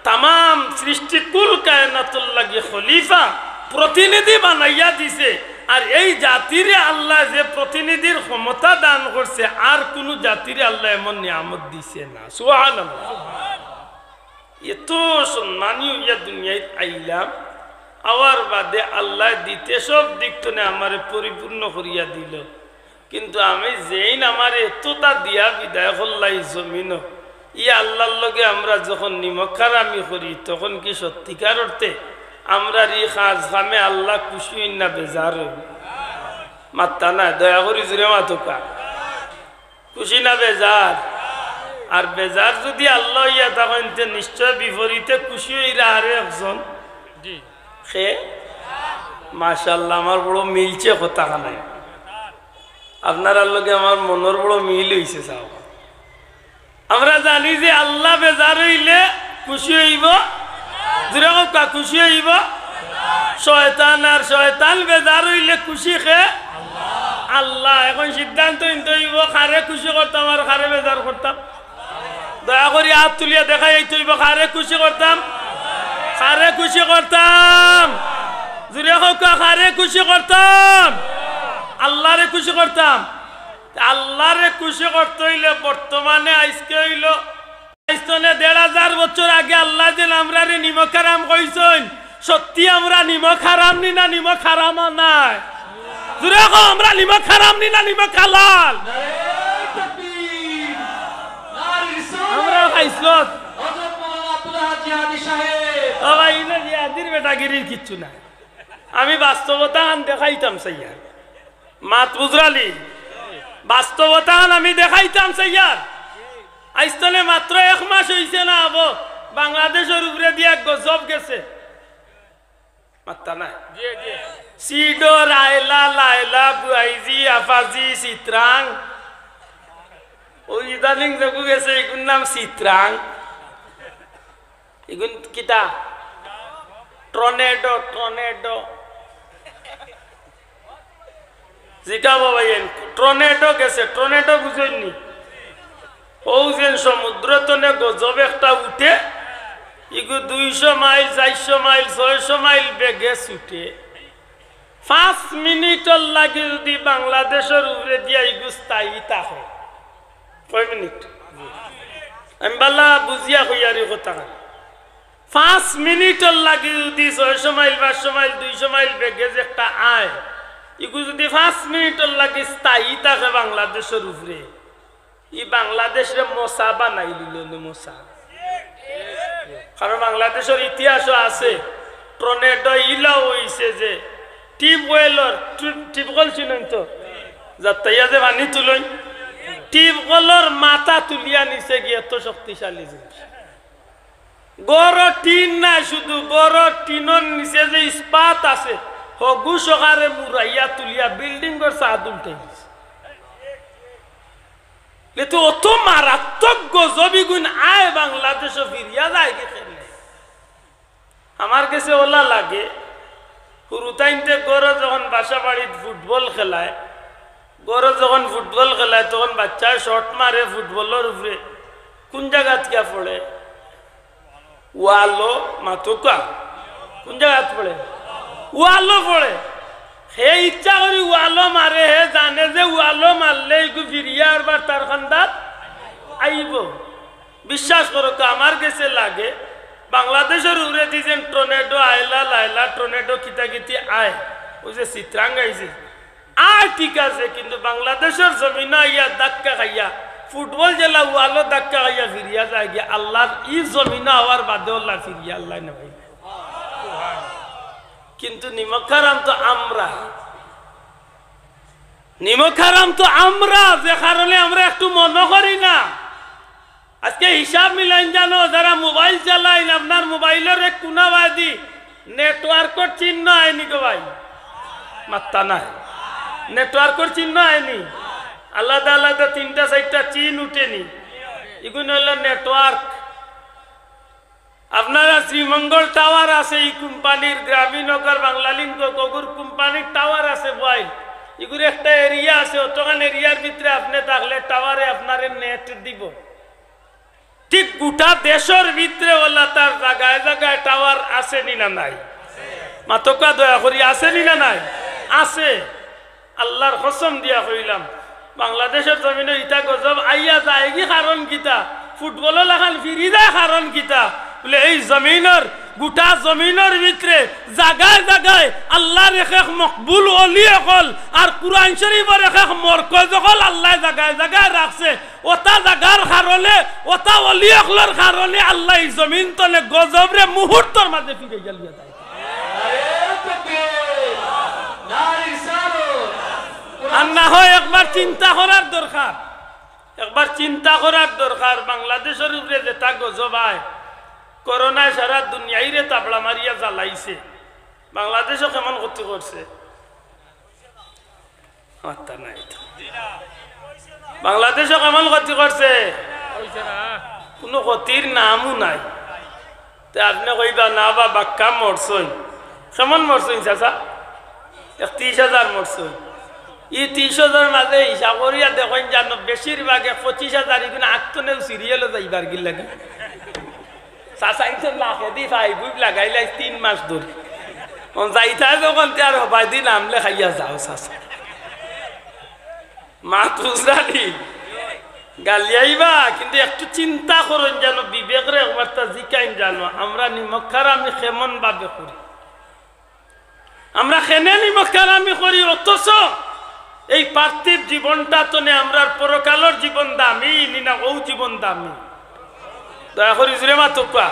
তামাম সৃষ্টি কুল কায়নাতর লাগি খলিফা, প্রতিনিধি বানাইয়া দিছে। আর এই জাতিরে আল্লায় যে প্রতিনিধির ক্ষমতা দান করছে, আর কুনু জাতিরে আল্লায় এমন নিয়ামত দিছে না। সুবহানাল্লাহ। এত সম্মানী অইয়া দুনিয়াত আইলাম, আওয়ার বাদে আল্লায় দিতে সব দিক তনে আমারে পরিপূর্ণ করিয়া দিলো। কিন্তু আমি যেইন আমারে এততা দিয়া বিদায় করলা ই জমিনো, ই আল্লাহর লগে আমরা যখন নিমক হারামি করি, তখন কি সত্যিকার অর্থে আমরার ই কাজ কামে আল্লাহ খুশি অইন না বেজার অইন? মাত্তা নাই, দয়া করি জুরে মাতউক্কা। খুশি না বেজার? আর বেজার যুদি আল্লাহ অইয়া থাকইন, তে নিশ্চয় বিপরীতে খুশি অইরা আরো একজন। জি। খে? মাশাআল্লাহ, আমার বড় মিলছে কথাখানায়। আপনারার লগে আমার মনর বড় মিল অইছে, সাব। আমরা জানি যে আল্লাহ বেজার অইলে খুশি অইবো। জুরে কউক্কা, খুশি অইবো শয়তান, আর শয়তান বেজার অইলে খুশি খে? আল্লাহ। এখন সিদ্ধান্ত নিতে অইবো, কারে খুশি করতাম আর কারে বেজার করতাম। দয়া করি আত তুলিয়া দেখাই আইতে অইবো, কারে খুশি করতাম, কারে খুশি করতাম। জুরে কউক্কা, কারে খুশি করতাম? আল্লাহরে খুশি করতাম। আল্লাহরে খুশি করতে অইলে বর্তমানে আইজকে অইলো, আইজ তনে দেড় হাজার বছর আগে আল্লায় যেন আমরারে নিমক হারাম কইছইন, সত্যি আমরা নিমক হারাম নি না নিমক হারাম নায়? জুরে কও, আমরা নিমক হারাম নি না নিমক হালাল? আমরা খাইছত। ও ভাই, ইনো জিহাদির বেটাগিরির কিচ্ছু নাই। আমি বাস্তবতাখান দেখাইতাম চাইয়ার। মাত বুঝরানি? বাস্তবতাখান আমি দেখাইতাম চাইয়ার। আইজ তনে মাত্র এক মাস অইছে না আবো, বাংলাদেশর উপরে দিয়া গজব গেছে। মাত্তা নাই। সিডর, আইলা, লাইলা, বুয়াইজি, আফাজি, চিত্রাং। ওই ইদানিং যেগু গেছে, এগুর নাম চিত্রাং। এগুন কিতা? Tornado, tornado. জিকা বাবা, এন টর্নেডো গেছে, টর্নেডো বুঝইন নি? অউ যেন সমুদ্র তনে গজব একটা উঠে, ইগু দুইশো মাইল, চাইরশো মাইল, ছয়শো মাইল বেগে ছুটে। পাঁচ মিনিটর লাগি যুদি বাংলাদেশর উপরে দিয়া ইগু স্থায়ী থাকে, কয় মিনিট? আমি বালা বুঝিয়া কইয়ার ই কথাখান। পাঁচ মিনিটর লাগি যুদি ছয়শো মাইল, পাঁচশো মাইল, দুইশো মাইল বেগে যে একটা আয়, ইগু যুদি পাঁচ মিনিটর লাগি স্থায়ী থাকে বাংলাদেশর উপরে, ই বাংলাদেশরে মশা বানাইলিলো নে, মশা। কারণ বাংলাদেশর ইতিহাসও আছে, টর্নেডো ইলাও অইছে যে টিউবওয়েলর, টিউ-, টিউবকল চিনইন তো? যাত্তাইয়া যে পানি তুলইন, টিউবকলর মাথা তুলিয়া নিছে গিয়া, এত শক্তিশালী জিনিস। ঘরো টিন নাই, শুধু ঘরো টিনর নিচে যে ইস্পাত আছে, হগু সকারে মুড়াইয়া তুলিয়া বিল্ডিংর ছাদ উল্টাই দিছে। লে তো অত মারাত্মক গজব ইগুন আয় বাংলাদেশো ফিরিয়া যায়গি কেনে? আমার গেছে অলা লাগে, হুরুতাইন্তে ঘরো যখন বাসা বাড়িত ফুটবল খেলায়, ঘরো যখন ফুটবল খেলায়, তখন বাচ্চায় শট মারে ফুটবলর উপরে, কুন জাগাত গিয়া পড়ে? ওয়ালো, মাতউক্কা। কুন জাগাত পড়ে? ওয়ালো পড়ে। হে ইচ্ছা করি ওয়ালো মারে, হে জানে যে ওয়ালো মারলে ইগু ফিরিয়া আরবার তার কান্দাত আইবো। বিশ্বাস করউক্কা, আমার গেছে লাগে, বাংলাদেশর উপরেদি যেন টর্নেডো আইলা, লাইলা টর্নেডো কিতা কিতি আয়, অউ যে চিত্রাং আইছে, আয় ঠিক আছে, কিন্তু বাংলাদেশর জমিনো আইয়া ধাক্কা খাইয়া, ফুটবল যেলা ওয়ালো ধাক্কা খাইয়া ফিরিয়া যায়গি, আল্লার ই জমিনো আওয়ার বাদে অলা ফিরিয়া আল্লায় নেবায়। কিন্তু নিমক হারাম তো আমরা, নিমক হারাম তো আমরা, যে কারণে আমরা একটু মনো করি না। আজকে হিসাব মিলাইন জানো, যারা মোবাইল চালাইন, আপনার মোবাইলর এক কুনা বাদি নেটওয়ার্কর চিহ্ন আয়নি গো ভাই? মাত্তা নাই। নেটওয়ার্কর চিহ্ন আয়নি? আলাদা আলাদা তিনটা চাইরটা চিন উঠেনি, ইগুন অইলো নেটওয়ার্ক। আপনারা শ্রীমঙ্গল টাওয়ার আছে, ই কোম্পানির, গ্রামীণ অকল, বাংলালিংক অকল, অগুর কোম্পানির টাওয়ার আছে বইল। ইগুর একটা এরিয়া আছে, অতখান এরিয়ার ভিতরে আপনে থাকলে টাওয়ারে আপনারে নেট দিবো। ঠিক গুটা দেশর ভিতরে অলা তার জাগায় জাগায় টাওয়ার আছে নি না নাই? মাতউক্কা দয়া করি, আছে নি না নাই? আছে। আল্লার কসম দিয়া কইলাম, বাংলাদেশর জমিনো ইতা গজব আইয়া যায়গি কারণ কিতা? ফুটবলর লাখান ফিরি যায় কারণ কিতা? বুলে, এই জমিনর, গুটা জমিনর ভিতরে জাগায় জাগায় আল্লার এক এক মকবুল অলি অকল আর কুরআন শরীফর এক এক মরকজ অকল আল্লায় জাগায় জাগায় রাখছে। অতা জাগার কারণে, অতা অলি অকলর কারণে আল্লায় ই জমিন তনে গজবরে মুহূর্তর মাঝে ফিরাইয়া লইয়া যায়। আর না হয় একবার চিন্তা করার দরকার। একবার চিন্তা করার দরকার, বাংলাদেশর উপরে যেটা গজব আয়, করোনায় সারা দুনিয়াইরে তাবড়া মারিয়া জ্বালাইছে, বাংলাদেশও কেমন ক্ষতি করছে? মাত্তা নাই তো। বাংলাদেশও কেমন ক্ষতি করছে? কোনো ক্ষতির নামও নাই। তে আপনে কইবা, "না বা, বাক্কা মরছইন।" কেমন মরছইন, চাচা? এক ত্রিশ হাজার মরছইন। ই ত্রিশ হাজার মাঝে হিসাব করিয়া দেখইন জানো, বেশিরভাগ এক পঁচিশ হাজার ইগুন আত্মনেও সিরিয়ালও যাইবার গিল লাগে। চাচা ইতো লাখে দি ফাইভ লাগাইলাই তিন মাস ধরি। অন যাইতা যখন তে আর হবাই দি নাম লেখাইয়া যাও চাচা। মাত বুঝরানি? গালিয়াইবা, কিন্তু একটু চিন্তা করইন জানো, বিবেকরে একবার তা জিকাইন জানো, আমরা নিমক হারামি কেমন ভাবে করি। আমরা কেনে নিমক হারামি করি, অথচ এই পার্থিব জীবনটা তনে আমরার পরকালর জীবন দামি নি না অউ জীবন দামি? দয়া করি জুরে মাতউক্কা।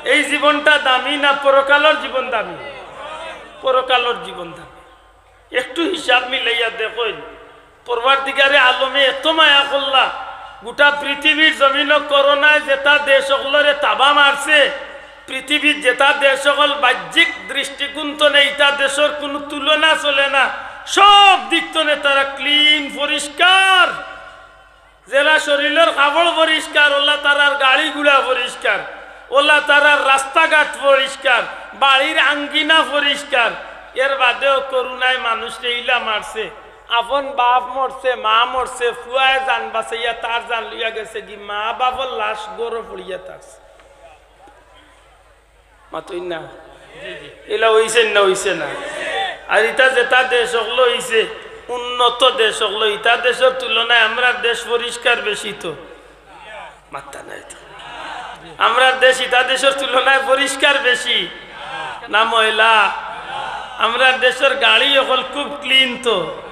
এই জীবনটা দামি না পরকালর জীবন দামি? পরকালর জীবন দামি। একটু হিসাব মিলাইয়া দেখইন, পরওয়ারদিগারে আলমে এত মায়া করলা, গোটা পৃথিবীর জমিনো করোনায় যেটা দেশ অকলরে তাবা মারছে, পৃথিবীর যেটা দেশ অকল বাহ্যিক দৃষ্টিকোণ তনে ইটা দেশর কুনু তুলনা চলে না, সব দিক তনে তারা ক্লিন, পরিষ্কার। যেরা শরীলর কাপড় পরিষ্কার, অলা তারার গাড়ি ঘোড়া পরিষ্কার, অলা তারার রাস্তাঘাট পরিষ্কার, বাড়ির আঙ্গিনা পরিষ্কার। এর বাদেও করোনায় মানুষরে ইলা মারছে, আপন বাপ মরছে, মা মরছে, ফুয়ায় জান বাঁচাইয়া তার জান লইয়া গেছে গি, মা বাপর লাশ ঘরো পড়িয়া থাকছে। মাতইন না? ইলা অইছে না, অইছে না? আর ইতা যেটা দেশ অকল অইছে, উন্নত দেশ অকল, ইতা দেশর তুলনায় আমরার দেশ পরিষ্কার বেশি তো। মাত্তা নাই তো। আমরার দেশ ইতা দেশর তুলনায় পরিষ্কার বেশি না ময়লা? আমরার দেশর গাড়ি অকল খুব ক্লিন তো।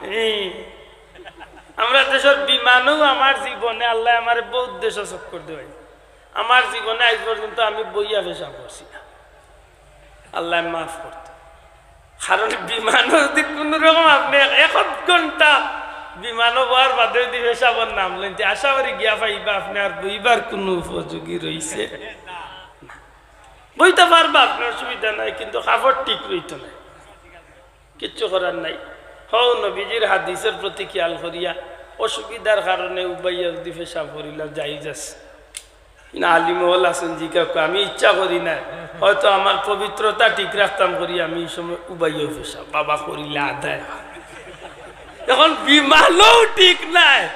এই, আমরার দেশর বিমানও আমার জীবনে আল্লায় আমারে বউত দেশো চক্কর দেওয়াই। আমার জীবনে আইজ পর্যন্ত আমি বইয়া পেশাব করছি না, আল্লায় মাফ করতো। কারণ বিমানও যদি কুনু রকম আপনে এক আধ ঘন্টা বিমানও বওয়ার বাদে যদি পেশাবর নাম লইন, তে আশা করি গিয়া পাইবা আপনে আর বইবার কুনু উপযোগী রইছে না। বইতা পারবা, আপনার অসুবিধা নাই, কিন্তু কাপড় ঠিক রইতো না। কিচ্ছু করার নাই। হউ, নবীজির হাদিসর প্রতি খেয়াল করিয়া অসুবিধার কারণে উবাইয়া যদি পেশাব করিলা, জায়েজ আছে। না, আলিম অকল আছইন, জিকাউক্কা, আমি ইচ্ছা করি না, হয়তো আমার পবিত্রতা ঠিক রাখতাম করি, আমি ই সময় উবাইয়াও পেশাব, বাবা করিলা আদায়। এখন বিমানও ঠিক নাই,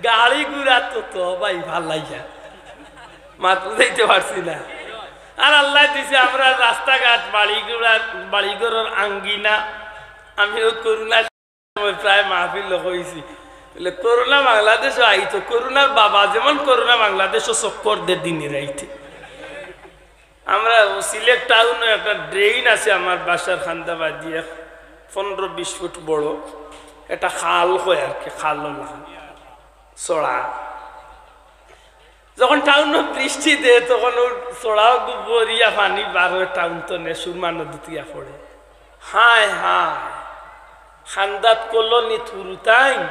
গাড়ি ঘোড়া তো, তো ভাই ভালাইয়া মাত বুঝাইতে পারছি না। আর আল্লায় দিছে আমরার রাস্তাঘাট, বাড়ি ঘোড়ার, বাড়িঘরর আঙ্গিনা। আমি অউ করোনার সময় প্রায় মাহফিলো কইছি, বলে, "করোনা বাংলাদেশো আইতো, করোনার বাবা যেমন করোনা বাংলাদেশো চক্কর দে দিনে রাইতে।" আমরা অউ সিলেট টাউনো একটা ড্রেন আছে আমার বাসার কান্দাবাদি, এক পনেরো বিশ ফুট বড়, একটা খাল কয় আর কি, খালও না, চড়া। যখন টাউনো বৃষ্টি দেয়, তখন অউ চড়াও গু বরিয়া পানি বার অয় টাউন তনে, সুরমা নদীত গিয়া পড়ে। হায় হায়, কান্দাত কলোনিত হুরুতাইন,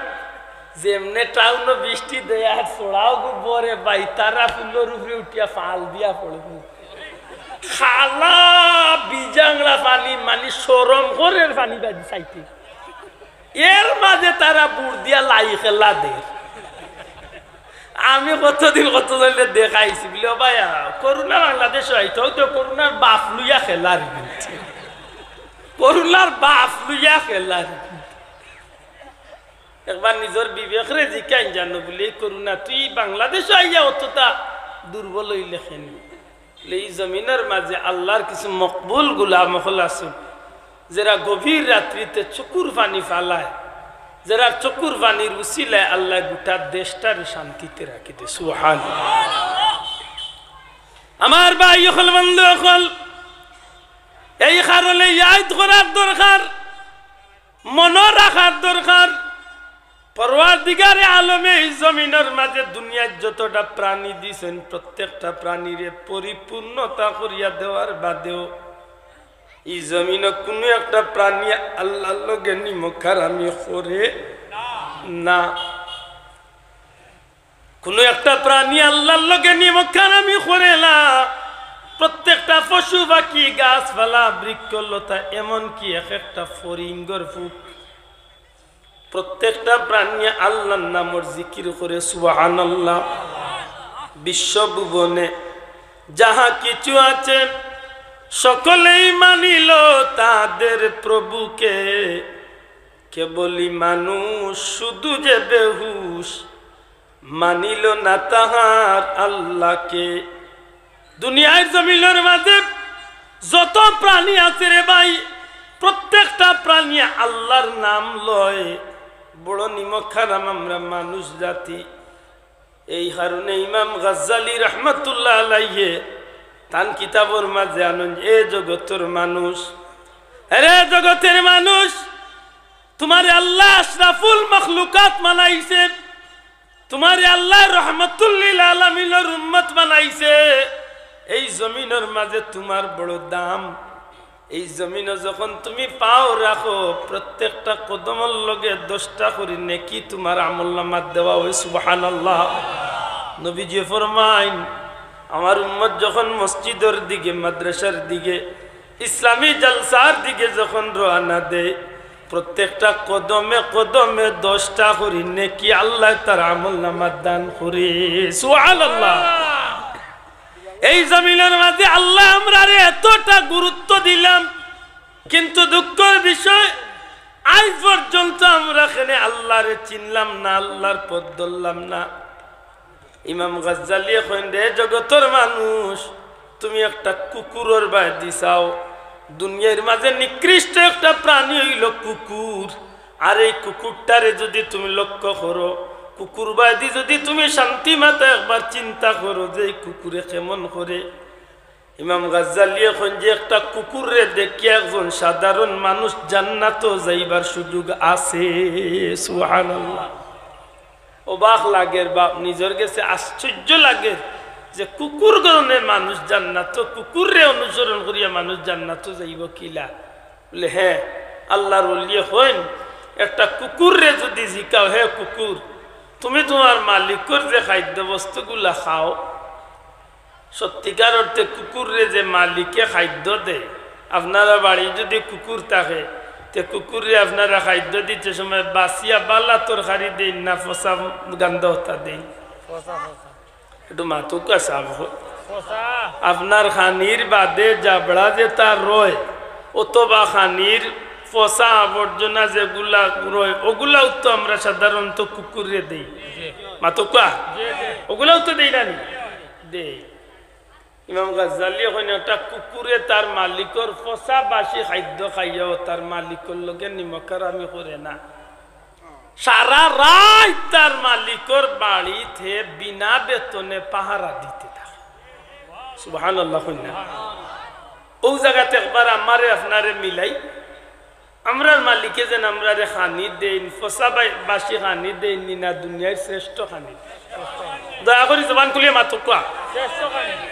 যেমনে টাউনো বৃষ্টি দেয় আর চড়াও গু বরে, ভাই, তারা ফুলর উপরে উঠিয়া ফাল দিয়া পড়ে। কালা বিজাংলা পানি, মানি শরম করের পানি বাজি চাইতে। এর মাঝে তারা বুড় দিয়া লাই খেলা দের। আমি কতদিন কতজনরে দেখাইছি, বলে, "ও ভাই, করোনা বাংলাদেশো আইতো, অউ তো করোনার বাফ লইয়া খেলার কিন্তু। করোনার বাফ লইয়া খেলার কিন্তু।" একবার নিজর বিবেকরে জিকাইন জানো, বলে, "এই করোনা, তুই বাংলাদেশো আইয়া অতটা দুর্বল অইলে কেনে?" ই জমিনর মাঝে আল্লার কিছু মকবুল গুলাম অকল আছইন, যেরা গভীর রাত্রিতে চকুর পানি ফালায়, যেরার চকুর পানির উছিলায় আল্লায় গোটা দেশটারে শান্তিতে রাখি দে। সুবহানাল্লাহ। আমার ভাই অকল, বন্ধু অকল, এই কারণে ইয়াদ করার দরকার, মনো রাখার দরকার, পরওয়ারদিগারে আলমে ই জমিনর মাঝে দুনিয়াত যতটা প্রাণী দিছইন, প্রত্যেকটা প্রাণীরে পরিপূর্ণতা করিয়া দেওয়ার বাদেও ই জমিনো কুনু একটা প্রাণী আল্লার লগে নিমক হারামি করে না। কুনু একটা প্রাণী আল্লার লগে নিমকহারামি করে না। প্রত্যেকটা পশু পাখি, গাছপালা, বৃক্ষলতা, এমনকি এক একটা ফড়িংগর ফুক, প্রত্যেকটা প্রাণী আল্লার নামর জিকির করে, সুবহানাল্লাহ। বিশ্বভুবনে যাহা কিছু আছে, সকলেই মানিল তাদের প্রভুকে। কেবলই মানুষ শুধু যে বেহুশ, মানিল না তাহার আল্লাহকে। দুনিয়ার জমিনর মাঝে যত প্রাণী আছে রে ভাই, প্রত্যেকটা প্রাণী আল্লার নাম লয়। বড় নিমকহারাম আমরা মানুষ জাতি। এই কারণে ইমাম গাজ্জালী রহমতুল্লাহ আলাইহে তান কিতাবর মাঝে আনইন, এ জগতর মানুষ, এরে জগতর মানুষ, তুমারে আল্লায় আশরাফুল মখলুকাত বানাইছে, তুমারে আল্লায় রহমতুল্লিল আলামিনর উম্মত বানাইছে। এই জমিনর মাঝে তুমার বড় দাম। এই জমিনো যখন তুমি পাও রাখো, প্রত্যেকটা কদমর লগে দশটা করি নেকি তুমার আমলনামাত দেওয়া অয়। সুবহানাল্লাহ। নবীজি ফরমাইন, আমার উম্মত যখন মসজিদর দিকে, মাদ্রাসার দিকে, ইসলামী জলসার দিকে যখন রওয়ানা দেয়, প্রত্যেকটা কদমে কদমে দশটা করি নেকি আল্লায় তার আমলনামাত দান করে। সুবহানাল্লাহ। এই জমিনর মাঝে আল্লায় আমরারে এতটা গুরুত্ব দিলাম, কিন্তু দুঃখর বিষয়, আইজ পর্যন্ত আমরা কেনে আল্লারে চিনলাম না, আল্লার পথ ধরলাম না। ইমাম গাজ্জালীয়ে কইন, রে জগতর মানুষ, তুমি একটা কুকুরর বায়দি চাও। দুনিয়ার মাঝে নিকৃষ্ট একটা প্রাণী অইলো কুকুর। আর এই কুকুরটারে যুদি তুমি লক্ষ্য করো, কুকুর বায়দি যুদি তুমি শান্তি মাতে একবার চিন্তা করো যে এই কুকুরে কেমন করে, ইমাম গাজ্জালীয়ে কইন যে একটা কুকুররে দেখিয়া একজন সাধারণ মানুষ জান্নাতো যাইবার সুযোগ আছে। সুবহানাল্লাহ। অবাক লাগের বা নিজর গেছে আশ্চর্য লাগের যে কুকুর গণে মানুষ জান্নাতো, কুকুররে অনুসরণ করিয়া মানুষ জান্নাতো যাইবো কিলা? বলে, হ্যাঁ, আল্লার ওলিয়ে কইন, একটা কুকুররে যুদি জিকাও, হে কুকুর, তুমি তুমার মালিকর যে খাদ্যবস্তুগুলা খাও, সত্যিকার অর্থে কুকুররে যে মালিকে খাদ্য দেয়, আপনারা বাড়ি যুদি কুকুর থাকে, তে কুকুররে আপনারা খাদ্য দিতে সময় বাছিয়া বালা তরকারি দেইন না পচা গান্দা অতা দেইন? একটু মাতউক্কা সাব। আপনার খানির বাদে জাবড়া যেতা রয়, অথবা খানির পচা আবর্জনা যেগুলা রয়, অগুলাউ তো আমরা সাধারণত কুকুররে দেই। মাতউক্কা? অগুলাউ তো দেই না নি? দেই। ইমাম গাজ্জালীয়ে কইন, একটা কুকুরে তার মালিকর পচা বাসি খাদ্য খাইয়াও তার মালিকর লগে নিমকহারামি করে না। সারা রাইত তার মালিকর বাড়িত হে বিনা বেতনে পাহারা দিতে থাকে। সুবহানাল্লাহ কইন না? অউ জাগাত একবার আমারে আপনারে মিলাই। আমরার মালিকে যেন আমরারে খানি দেইন, পচা বাই-, বাসি খানি দেইন নি না, দুনিয়ার শ্রেষ্ঠ খানি। দয়া করি জবান খুলিয়া মাতউক্কা।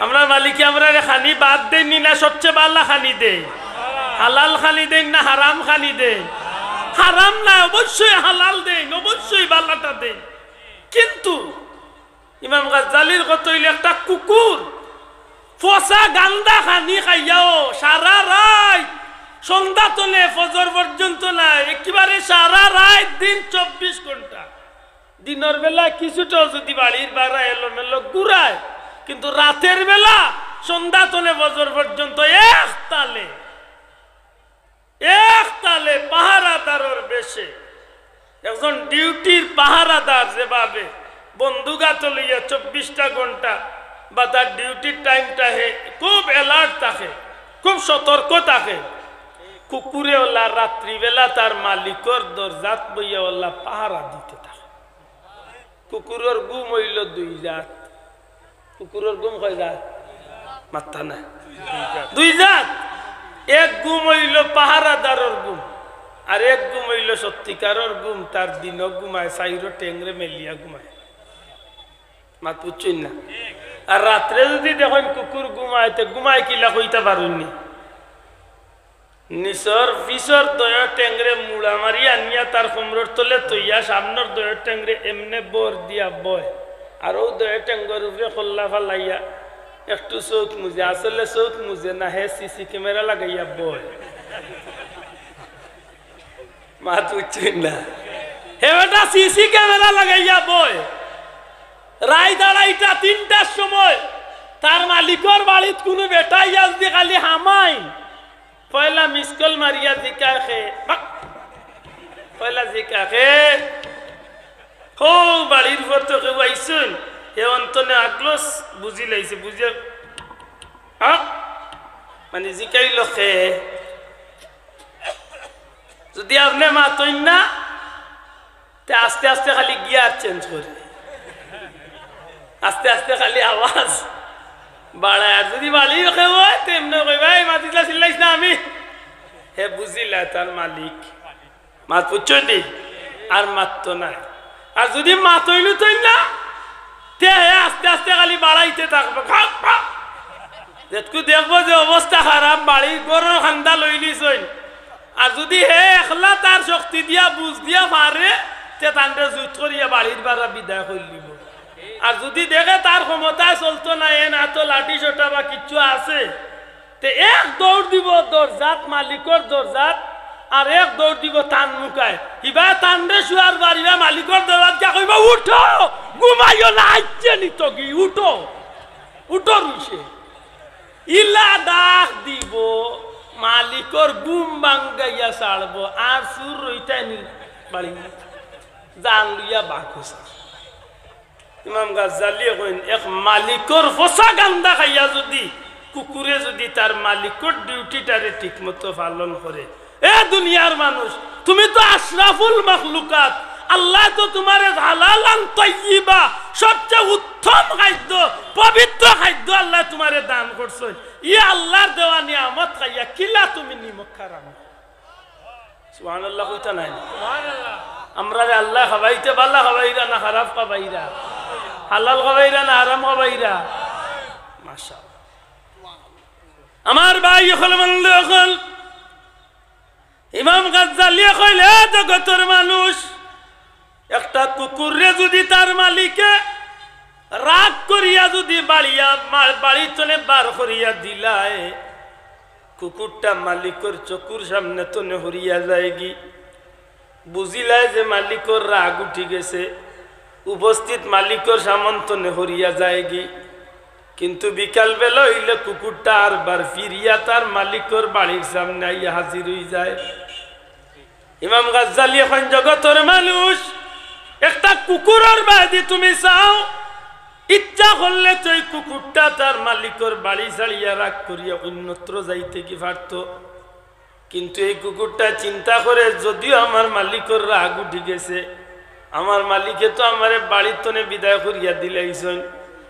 আমরার মালিকে আমরারে খানি বাদ দেইন নি না, সবচেয়ে বালা খানি দেইন? হালাল খানি দেইন না হারাম খানি দেইন? হারাম না, অবশ্যই হালাল দেইন, অবশ্যই বালাটা দেইন। কিন্তু ইমাম গাজ্জালীর কথা অইলো, একটা কুকুর পচা গান্দা খানি খাইয়াও সারা রাইত, সন্ধ্যা তনে ফজর পর্যন্ত না, একেবারে সারা রাইত দিন চব্বিশ ঘন্টা। দিনর বেলা কিছুটা যুদি বাড়ির বারা এলোমেলো ঘুরায়, কিন্তু রাতের বেলা সন্ধ্যা তনে ফজর পর্যন্ত এক তালে এক তালে পাহারাদারর বেশে, একজন ডিউটির পাহারাদার যেভাবে বন্দুক আতো লইয়া চব্বিশটা ঘন্টা বা তার ডিউটির টাইমটা হে খুব অ্যালার্ট থাকে, খুব সতর্ক থাকে, কুকুরে অলা রাত্রিবেলা তার মালিকর দরজাত বইয়া অলা পাহারা দিতে থাকে। কুকুরর ঘুম অইলো দুই জাত। কুকুরর ঘুম কয় জাত? মাত্তা না। দুই জাত। এক ঘুম অইলো পাহারাদারর ঘুম, আর এক ঘুম অইলো সত্যিকারর ঘুম। তার দিনো ঘুমায়, চাইরো টেংরে মেলিয়া ঘুমায়। মাত বুঝছইন না? আর রাত্রে যুদি দেখইন কুকুর ঘুমায়, তে ঘুমায় কিলা কইতা পারইন নি? নিচর পিছর দয়র টেংরে মুড়া মারি আনিয়া তার কোমরর তলে থইয়া সামনর দয়র টেংরে এমনে ভর দিয়া বয়। আর অউ দুইও টেঙ্গর উপরে কল্লা ফালাইয়া একটু চউখ মুজে, আসলে চউখ মুজে না, হে সিসি ক্যামেরা লাগাইয়া বয়। মাত বুঝছইন না? হে বেটা সিসি ক্যামেরা লাগাইয়া বয়। রাইত আড়াইটা তিনটার সময় তার মালিকর বাড়িত কুনু বেটায় আইয়া যদি খালি হামাইন, পয়লা মিস কল মারিয়া জিকায় কে, বাক। পয়লা জিকায় কে, হউ বাড়ির উপর তো কেউ আইছইন, হে অন্তনে আগলস বুঝিলাইছে, বুঝে, আ? মানে জিকাইল কে। যদি আপনে মাতইন না, তে আস্তে আস্তে খালি গিয়ার চেঞ্জ করে, আস্তে আস্তে খালি আওয়াজ বাড়ায়। আর যদি বাড়ির কেউ অয়, তে এমনে কইবা, "এই মাতিস না, চিল্লাইস না আমি।" হে বুঝিলায় তার মালিক। মাত বুঝছইন নি? আর মাততো নায়। আর যদি মাতইন উতইন না, তে হে আস্তে আস্তে খালি বাড়াইতে থাকবো। খাপ, খাপ। যেতকু দেখবো যে অবস্থা খারাপ, বাড়ির ঘরর কান্দা লইলিছইন। আর যদি হে একলা তার শক্তি দিয়া, বুঝ দিয়া পারে, তে তানরে জুত করিয়া বাড়ির বারা বিদায় করিলিবো। আর যদি দেখে তার ক্ষমতায় চলতো নায়, এন আতো লাঠি সোটা বা কিচ্ছু আছে, তে এক দৌড় দিবো দরজাত, মালিকর দরজাত, আর এক দৌড় দিবো তান মুখায়। হিবায় তানরে শুয়ার বাড়িবা মালিকর দরজাত গিয়া কইবো, "উঠো, ঘুমাইও না, আইছে নিতগি, উঠো, উঠো রুশে।" ইলা ডাক দিবো, মালিকর ঘুম ভাঙ্গাইয়া ছাড়বো, আর চুর রইতায় নি বাড়ি, জান লইয়া বাঘ হইছে। ইমাম গাজ্জালিয়ে কইন, এক মালিকর ফসা গান্দা খাইয়া যদি কুকুরে যদি তার মালিকর ডিউটিটারে ঠিকমতো পালন করে, এ দুনিয়ার মানুষ, তুমি তো আশরাফুল মখলুকাত, আল্লায় তো তুমারে হালালান তাইয়িবা, সবচেয়ে উত্তম খাদ্য, পবিত্র খাদ্য আল্লায় তুমারে দান করছইন। ই আল্লার দেওয়া নিয়ামত খাইয়া কিলা তুমি নিমক হারামি? সুবহানাল্লাহ কইতা নায় নি? আমরারে আল্লায় খাবাইতে ভালা খাবাইরা না খারাপ খাবাইরা? হালাল খাবাইরা না হারাম খাবাইরা? মাশাআল্লাহ। আমার ভাই অকল, বন্ধু অকল, ইমাম গাজ্জালিয়ে কইলা, এ জগতর মানুষ, একটা কুকুররে যদি তার মালিকে রাগ করিয়া যদি বাড়িয়া, মা-, বাড়ি তনে বার করিয়া দিলায়, কুকুরটা মালিকর চকুর সামনে তনে হরিয়া যায়গি। বুঝিলায় যে মালিকর রাগ উঠি গেছে, উপস্থিত মালিকর সামন তনে হরিয়া যায়গি। কিন্তু বিকাল বেলা অইলে কুকুরটা আরবার ফিরিয়া তার মালিকর বাড়ির সামনে আইয়া হাজির অইযায়। ইমাম গাজ্জালিয়ে কইন, জগতর মানুষ, একটা কুকুরর বায়দি তুমি চাও, ইচ্ছা করলে তো এই কুকুরটা তার মালিকর বাড়ি ছাড়িয়া রাগ করিয়া অন্যত্র যাইতে কি পারতো? কিন্তু এই কুকুরটা চিন্তা করে, যদিও আমার মালিকর রাগ উঠি গেছে, আমার মালিকে তো আমারে বাড়ির তনে বিদায় করিয়া দিলাইছইন,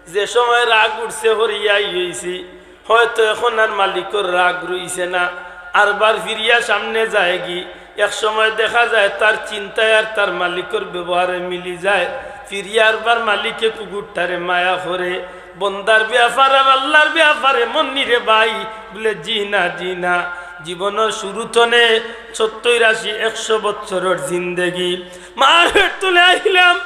যে সময় রাগ উঠছে হরিয়া আইছি, হয়তো এখন আর মালিকর রাগ রইছে না, আরবার ফিরিয়া সামনে যায়গি। এক সময় দেখা যায় তার চিন্তায় আর তার মালিকর ব্যবহারে মিলি যায়, ফিরিয়া আরবার মালিকে কুকুরটারে মায়া করে। বন্দার ব্যাপার আর আল্লার ব্যাপার এমন নি রে ভাই? বুলে, জি না, জি না। জীবনর শুরু তনে সত্তইর, আশি, একশো বছরর জিন্দেগি। মার পেট তনে আইলাম,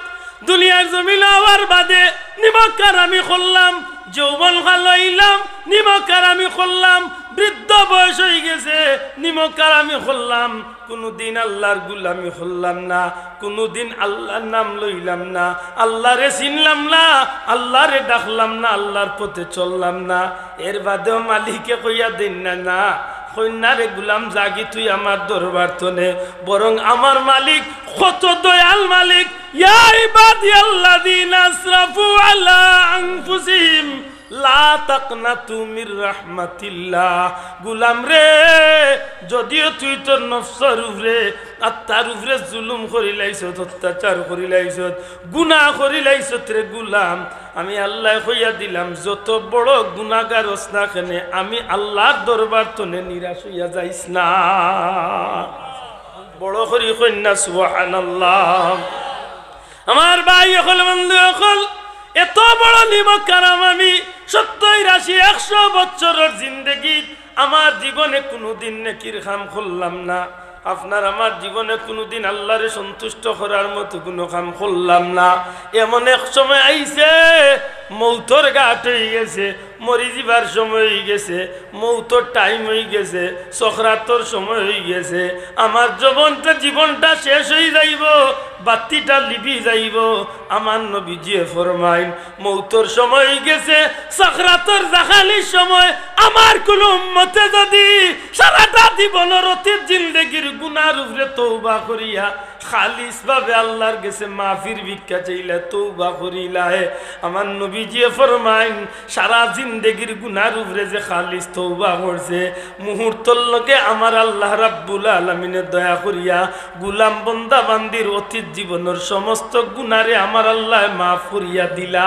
দুনিয়ার জমিন আওয়ার বাদে নিমক হারামি করলাম, যৌবন কাল অইলাম, নিমক হারামি করলাম, বৃদ্ধ বয়স অইগেছে, নিমক হারামি করলাম, কুনুদিন আল্লার গুলামি করলাম না, কুনুদিন আল্লার নাম লইলাম না, আল্লারে চিনলাম না, আল্লারে ডাকলাম না, আল্লার পথে চললাম না। এর বাদেও মালিকে কইয়া দেইন না, না, কইন না রে গুলাম, যাগি তুই আমার দরবার তনে, বরং আমার মালিক কত দয়াল মালিক। ইয়া ইবাদিয়াল্লাযীনা আসরাফু আলা আনফুসিহিম লা তাকনাতু মির রাহমাতিল্লাহ। গুলাম রে, যদিও তুই তোর নফসর উপরে, আত্মার উপরে জুলুম করিলাইছত, অত্যাচার করিলাইছত, গুনাহ করিলাইছত রে গুলাম, আমি আল্লায় কইয়া দিলাম, যত বড় গুনাগার অস না কেনে, আমি আল্লার দরবার তনে নিরাশ অইয়া যাইস না। বড় করি কইন না সুবহানাল্লাহ। আমার ভাই অকল, বন্ধু অকল, এত বড় নিমক হারাম আমি সত্তইর, আশি, একশো বছরর জিন্দেগিত আমার জীবনে কুনুদিন নেকির কাম করলাম না। আপনার আমার জীবনে কুনুদিন আল্লারে সন্তুষ্ট করার মতো কুনু কাম করলাম না। এমন এক সময় আইছে, মৌতর ঘাট অইগেছে, মরি যিবার সময় অইগেছে, মৌতর time অইগেছে, সকরাতর সময় অইগেছে। আমার জীবনটা, জীবনটা শেষ অইযাইবো, বাত্তিটা লিভি যাইবো। আমার নবীজিয়ে ফরমাইন, মৌতর সময় অইগেছে, সকরাতর জাখানির সময় আমার কুনু উম্মতে যুদি সারাটা জীবনর অতীত জিন্দেগির গুনার উপরে তওবা করিয়া খালিস ভাবে আল্লার গেছে মাফির ভিক্ষা চাইলা, তওবা করিলা হে, আমার নবীজিয়ে ফরমাইন, সারা জিন্দেগির গুনার উপরে যে খালিস তওবা করছে, মুহূর্তর লগে আমার আল্লাহ রাব্বুল আলামিনে দয়া করিয়া গুলাম বন্দা বান্দির অতীত জীবনর সমস্ত গুনারে আমার আল্লায় মাফ করিয়া দিলা।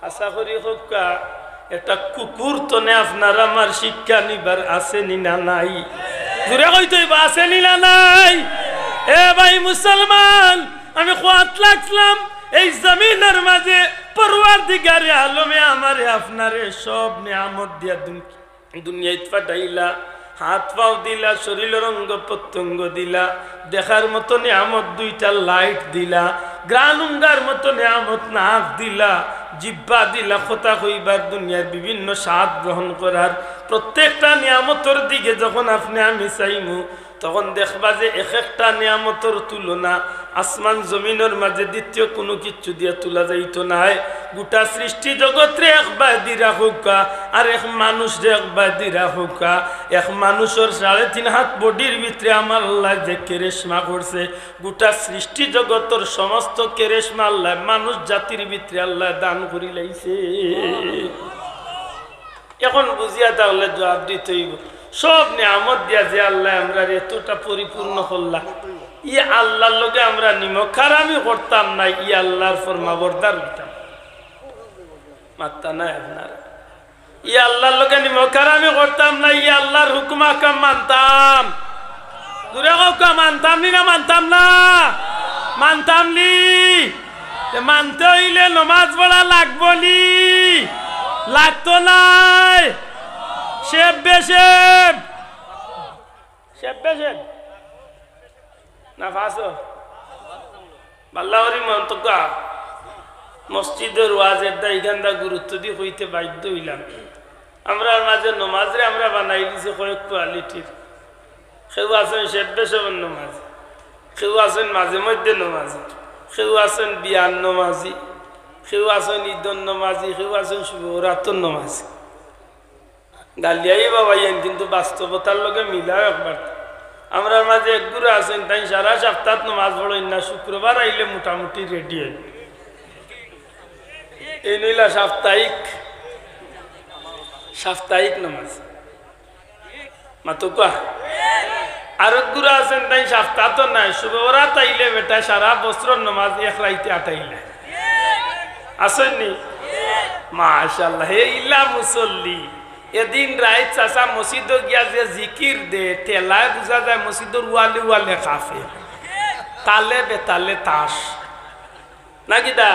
আশা করি কউক্কা, একটা কুকুর তনে আপনার আমার শিক্ষা নিবার আছে নি না নাই? জুরে কইতে অইবো, আছে নি না নাই? এ ভাই মুসলমান, আমি কওয়াত লাগছিলাম, এই জমিনর মাঝে পরওয়ারদিগারে আলমে আমারে আপনারে সব নিয়ামত দিয়া দুন-, দুনিয়াত পাঠাইলা, হাত পাও দিলা, শরীলর অঙ্গ প্রত্যঙ্গ দিলা, দেখার মতো নিয়ামত দুইটা light দিলা, ঘ্রাণ উঙ্গার মতো নিয়ামত নাক দিলা, জিব্বা দিলা, কথা কইবার, দুনিয়ার বিভিন্ন স্বাদ গ্রহণ করার। প্রত্যেকটা নিয়ামতর দিকে যখন আপনে আমি চাইমু, তখন দেখবা যে এক একটা নিয়ামতর তুলনা আসমান জমিনর মাঝে দ্বিতীয় কুনু কিচ্ছু দিয়া তুলা যাইতো নায়। গোটা সৃষ্টি জগতরে এক বায়দি রাখউক্কা, আর এক মানুষরে এক বায়দি রাখউক্কা। এক মানুষর সাড়ে তিন হাত bodyর ভিতরে আমার আল্লায় যে কেরেশমা করছে, গোটা সৃষ্টি জগতর সমস্ত কেরেশমা আল্লায় মানুষ জাতির ভিতরে আল্লায় দান করিলাইছে। এখন বুঝিয়া থাকলে জুয়াব দিতে অইবো, সব নিয়ামত দিয়া যে আল্লায় আমরারে এতটা পরিপূর্ণ করলা, ই আল্লার লগে আমরা নিমকহারামি করতাম না, ই আল্লার ফরমাবরদার অইতাম। মাত্তা নাই আপনারা। ই আল্লার লগে নিমকহারামি করতাম না, ই আল্লার হুকুম আহকাম মানতাম। জুরে কউক্কা, মানতাম নি না মানতাম না? মানতাম নি? তে মানতে অইলে নমাজ পড়া লাগবো নি? লাগতো নায়? সেব বেসেব, সেব বেসেব না ফাঁসো? বাল্লা করি মন তো গা। মসজিদর ওয়াজের দা ইখানদা গুরুত্ব দি কইতে বাধ্য অইলাম। আমরার মাঝে নমাজরে আমরা বানাই দিছি কয়েক qualityর। কেউ আছইন সেব বেসেবর নমাজি, কেউ আছইন মাঝে মধ্যে নমাজি, কেউ আছইন বিয়ার নমাজি, কেউ আছইন ইদর নমাজি, কেউ আছইন শুভ বরাতর নমাজি। গালিয়াই বাবাইন, কিন্তু বাস্তবতার লগে মিলাও একবার। আমরার মাঝে এক গুরু আছইন, তাইন সারা সপ্তাহ নমাজ পড়ইন না, শুক্রবার আইলে মোটামুটি ready অইন। এইন অইলা সাপ্তাহিক, সাপ্তাহিক নমাজ। মাতউক্কা। আরক গুরু আছইন, তাইন সপ্তাহ তো নায়, শুভ বরাত আইলে বেটা সারা বছরর নমাজ এক রাইতে আটাইলা। আছইন নি? মাশাআল্লাহ, হে ইলা মুসল্লি। এদিন রাইত চাচা মসজিদো গিয়া যে জিকির দে, ঠেলায় বুঝা যায় মসজিদর ওয়ালে ওয়ালে কাফে, তালে বেতালে তাস। না কিতা?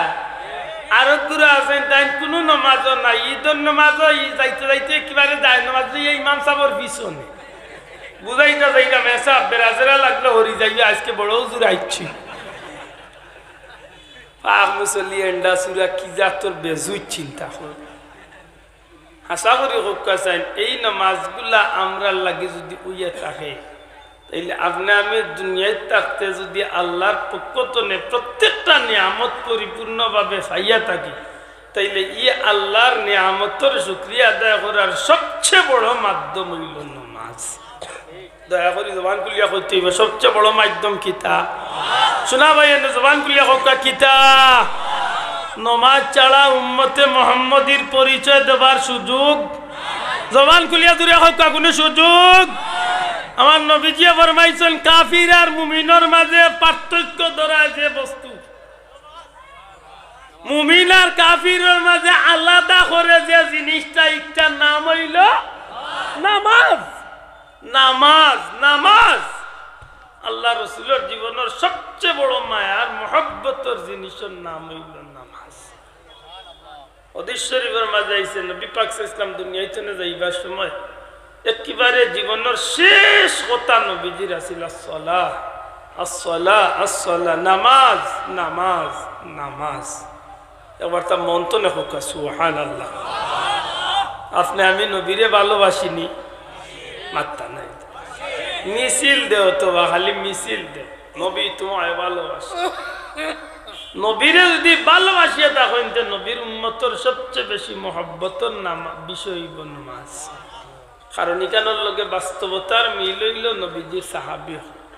আরক গুরু আছইন, তাইন কুনু নমাজও নাই, ইদর নমাজও ই যাইতে যাইতে একেবারে যায় নমাজ লইয়া ইমাম সাবর পিছনে। বুঝাইতা যাইতাম, এসা বেড়াজেরা লাগলো হরি যাইয়া, আইজকে বড় হুজুর আইছে। পাক মুসল্লি এন্ডা সুরা কি জাতর বেজুইত চিন্তা কর। আশা করি কউক্কা চাইন, এই নমাজগুলা আমরার লাগি যুদি অইয়া থাকে, তাইলে আপনে আমি দুনিয়াত থাকতে যুদি আল্লার পক্ষ তনে প্রত্যেকটা নিয়ামত পরিপূর্ণভাবে পাইয়া থাকি, তাইলে ই আল্লার নিয়ামতর শুকরিয়া আদায় করার সবচেয়ে বড় মাধ্যম অইলো নমাজ। দয়া করি জবান খুলিয়া কইতে অইবো, সবচেয়ে বড় মাধ্যম কিতা? শুনা ভাই, এনে জবান খুলিয়া কউক্কা কিতা? নমাজ ছাড়া উম্মতে মোহাম্মদীর পরিচয় দেবার সুযোগ। জবান খুলিয়া জুরে কউক্কা, কুনু সুযোগ? আমার নবীজিয়ে ফরমাইছইন, কাফির আর মুমিনর মাঝে পার্থক্য ধরা যে বস্তু, মুমিন আর কাফিরর মাঝে আলাদা করে যে জিনিসটা, ইটার নাম অইলো নামাজ। নামাজ, নামাজ। আল্লার রসুলর জীবনর সবচেয়ে বড় মায়ার মহব্বতর জিনিসর নাম অইলো নামাজ। হাদিস শরীফর মাঝে আইছে, নবী পাক সাল্লাল্লাহু আলাইহি ওয়াসাল্লাম দুনিয়া তনে যাইবার সময় একেবারে জীবনর শেষ কথা নবীজির আছিল, "আসসালা, আসসালা, আসসালা, নামাজ, নামাজ, নামাজ।" একবার তা মন তো নেখুকা, সুবহানাল্লাহ। আপনে আমি নবীরে ভালোবাসিনি, মাত্তা নাই। মিছিল দেও তো বা, খালি মিছিল দেও, নবী তোমায় ভালোবাসে। নবীরে যদি ভালোবাসিয়া থাকইন, তে নবীর উম্মতর সবচেয়ে বেশি মহব্বতর নামা-, বিষয় অইবো নামাজ। কারণ ইখানর লগে বাস্তবতার মিল অইলো নবীজির সাহাবী অকল।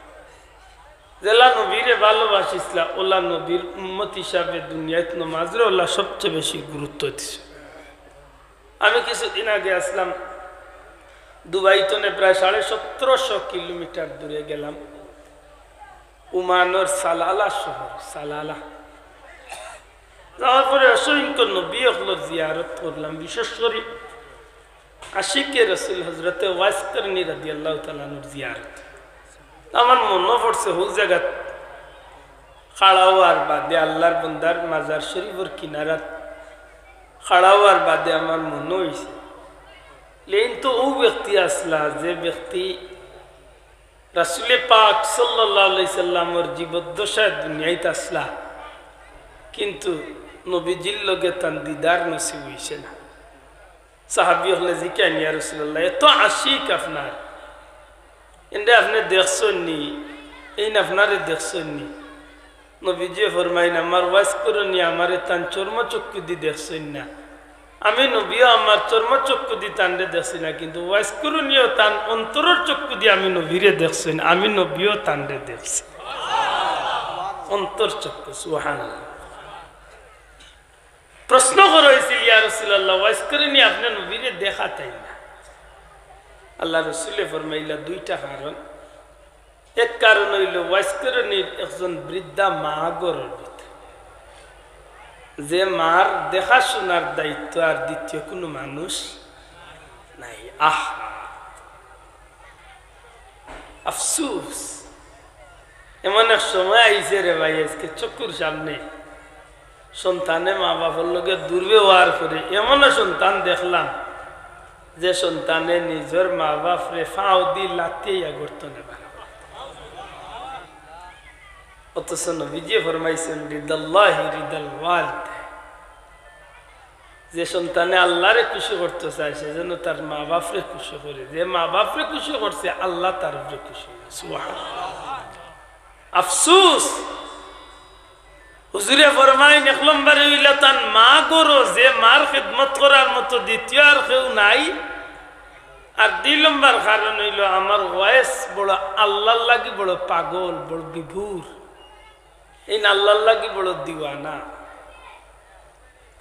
যেলা নবীরে ভালোবাসিছলা, ওলা নবীর উম্মত হিসাবে দুনিয়াত নমাজরে ওলা সবচেয়ে বেশি গুরুত্ব দিছে। আমি কিছুদিন আগে আছলাম দুবাই তনে প্রায় সাড়ে সতেরোশো কিলোমিটার দূরে গেলাম, ওমানর সালালা শহর, সালালা। যাওয়ার পরে অসংখ্য নবী অকলর জিয়ারত করলাম, বিশেষ করি আশিকে রসুল হজরতে ওয়াইস করনী রাদিয়াল্লাহু তাআলা আনহুর জিয়ারত। আমার মনো পড়ছে, হউ জাগাত খাড়া অওয়ার বাদে, আল্লাহর বন্দার মাজার শরীফর কিনারাত খাড়া অওয়ার বাদে আমার মনো অইছে, লেইন তো অউ ব্যক্তি আছলা, যে ব্যক্তি রাসুলে পাক সাল্লাল্লাহু আলাইহি সাল্লামর জীবদ্দশায় দুনিয়াইত আছলা, কিন্তু নবীজির লগে তান দিদার নসিব অইছে না। সাহাবী অকলে জিকাইন, "ইয়া রাসুলাল্লাহ, এত আশিক আপনার, এনরে আপনে দেখছইন নি, এইন আপনারে দেখছইন নি?" নবীজিয়ে ফরমাইন, "আমার ওয়াইস করনী আমারে তান চর্মচক্ষুদি দেখছইন না, আমি নবীও আমার চর্মচক্ষুদি তানরে দেখছি না, কিন্তু ওয়াইস করনীও তান অন্তরর চক্ষুদি আমি নবীরে দেখছইন, আমি নবীও তানরে দেখছি।" অন্তর চক্ষু, সুবহানাল্লাহ। প্রশ্ন করা অইছিল, "ইয়া রাসুলাল্লাহ, ওয়াইস করনী আপনে নবীরে দেখা তাই না?" আল্লাহর রসুলে ফরমাইলা, দুইটা কারণ। এক কারণ অইলো, ওয়াইস করনীর একজন বৃদ্ধা মা ঘরর ভিতরে, যে মার দেখাশোনার দায়িত্ব আর দ্বিতীয় কুনু মানুষ নাই। আহা, আফসুস, এমন এক সময় আইছে রে ভাই, আজকে চক্ষুর সামনে সন্তানে মা বাপর লগে দুর্ব্যবহার করে, এমনও সন্তান দেখলাম যে সন্তানে নিজর মা বাপরে ফাও দি লাথিয়া গর্তনে বাড়ায়। অথচ নবীজি ফরমাইছইন, "রিদাল্লাহি রিদাল ওয়ালিদাইন।" যে সন্তানে আল্লাহরে খুশি করতে চায়, সে যেন তার মা বাপরে খুশি করে। যে মা বাপরে খুশি করছে, আল্লাহ তার উপরে খুশি অইবো। সুবহানাল্লাহ। আফসুস, হুজুরে ফরমাইন, এক নম্বরে অইলা তান মা ঘরো, যে মার খেদমত করার মতো দ্বিতীয় আর কেউ নাই। আর দুই নম্বর কারণ অইলো, আমার ওয়াইস বড় আল্লাহর লাগি বড় পাগল, বড় বিভোর, এইন আল্লাহর লাগি বড় দিওয়ানা।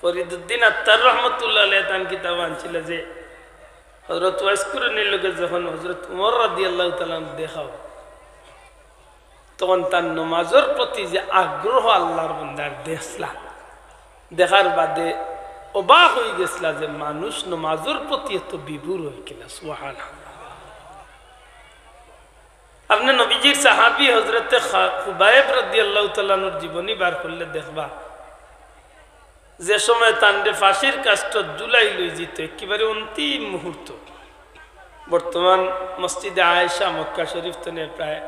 ফরিদুদ্দিন আত্তার রহমতুল্লাহ আলাইহি তান কিতাব আনছিল যে হজরত ওয়াইস করনীর লগে যখন হজরত উমর রাদিয়াল্লাহু তাআলা আনহু দেখা অয়, তখন তার নমাজর প্রতি যে আগ্রহ আল্লাহর বন্দার দেখছলা, দেখার বাদে অবাক অইগেছলা যে মানুষ নমাজর প্রতি এত বিভোর অয় কিনা। সুবহানাল্লাহ। আপনে নবীজির সাহাবী হজরতে খা-, খুবাইব রাদিয়াল্লাহু তাআলা আনহুর জীবনী বার করলে দেখবা, যে সময় তানরে ফাঁসির কাষ্ঠত ঝুলাই লই যিত, একেবারে অন্তিম মুহূর্ত। বর্তমান মসজিদে আয়েশা মক্কা শরীফ তনে প্রায়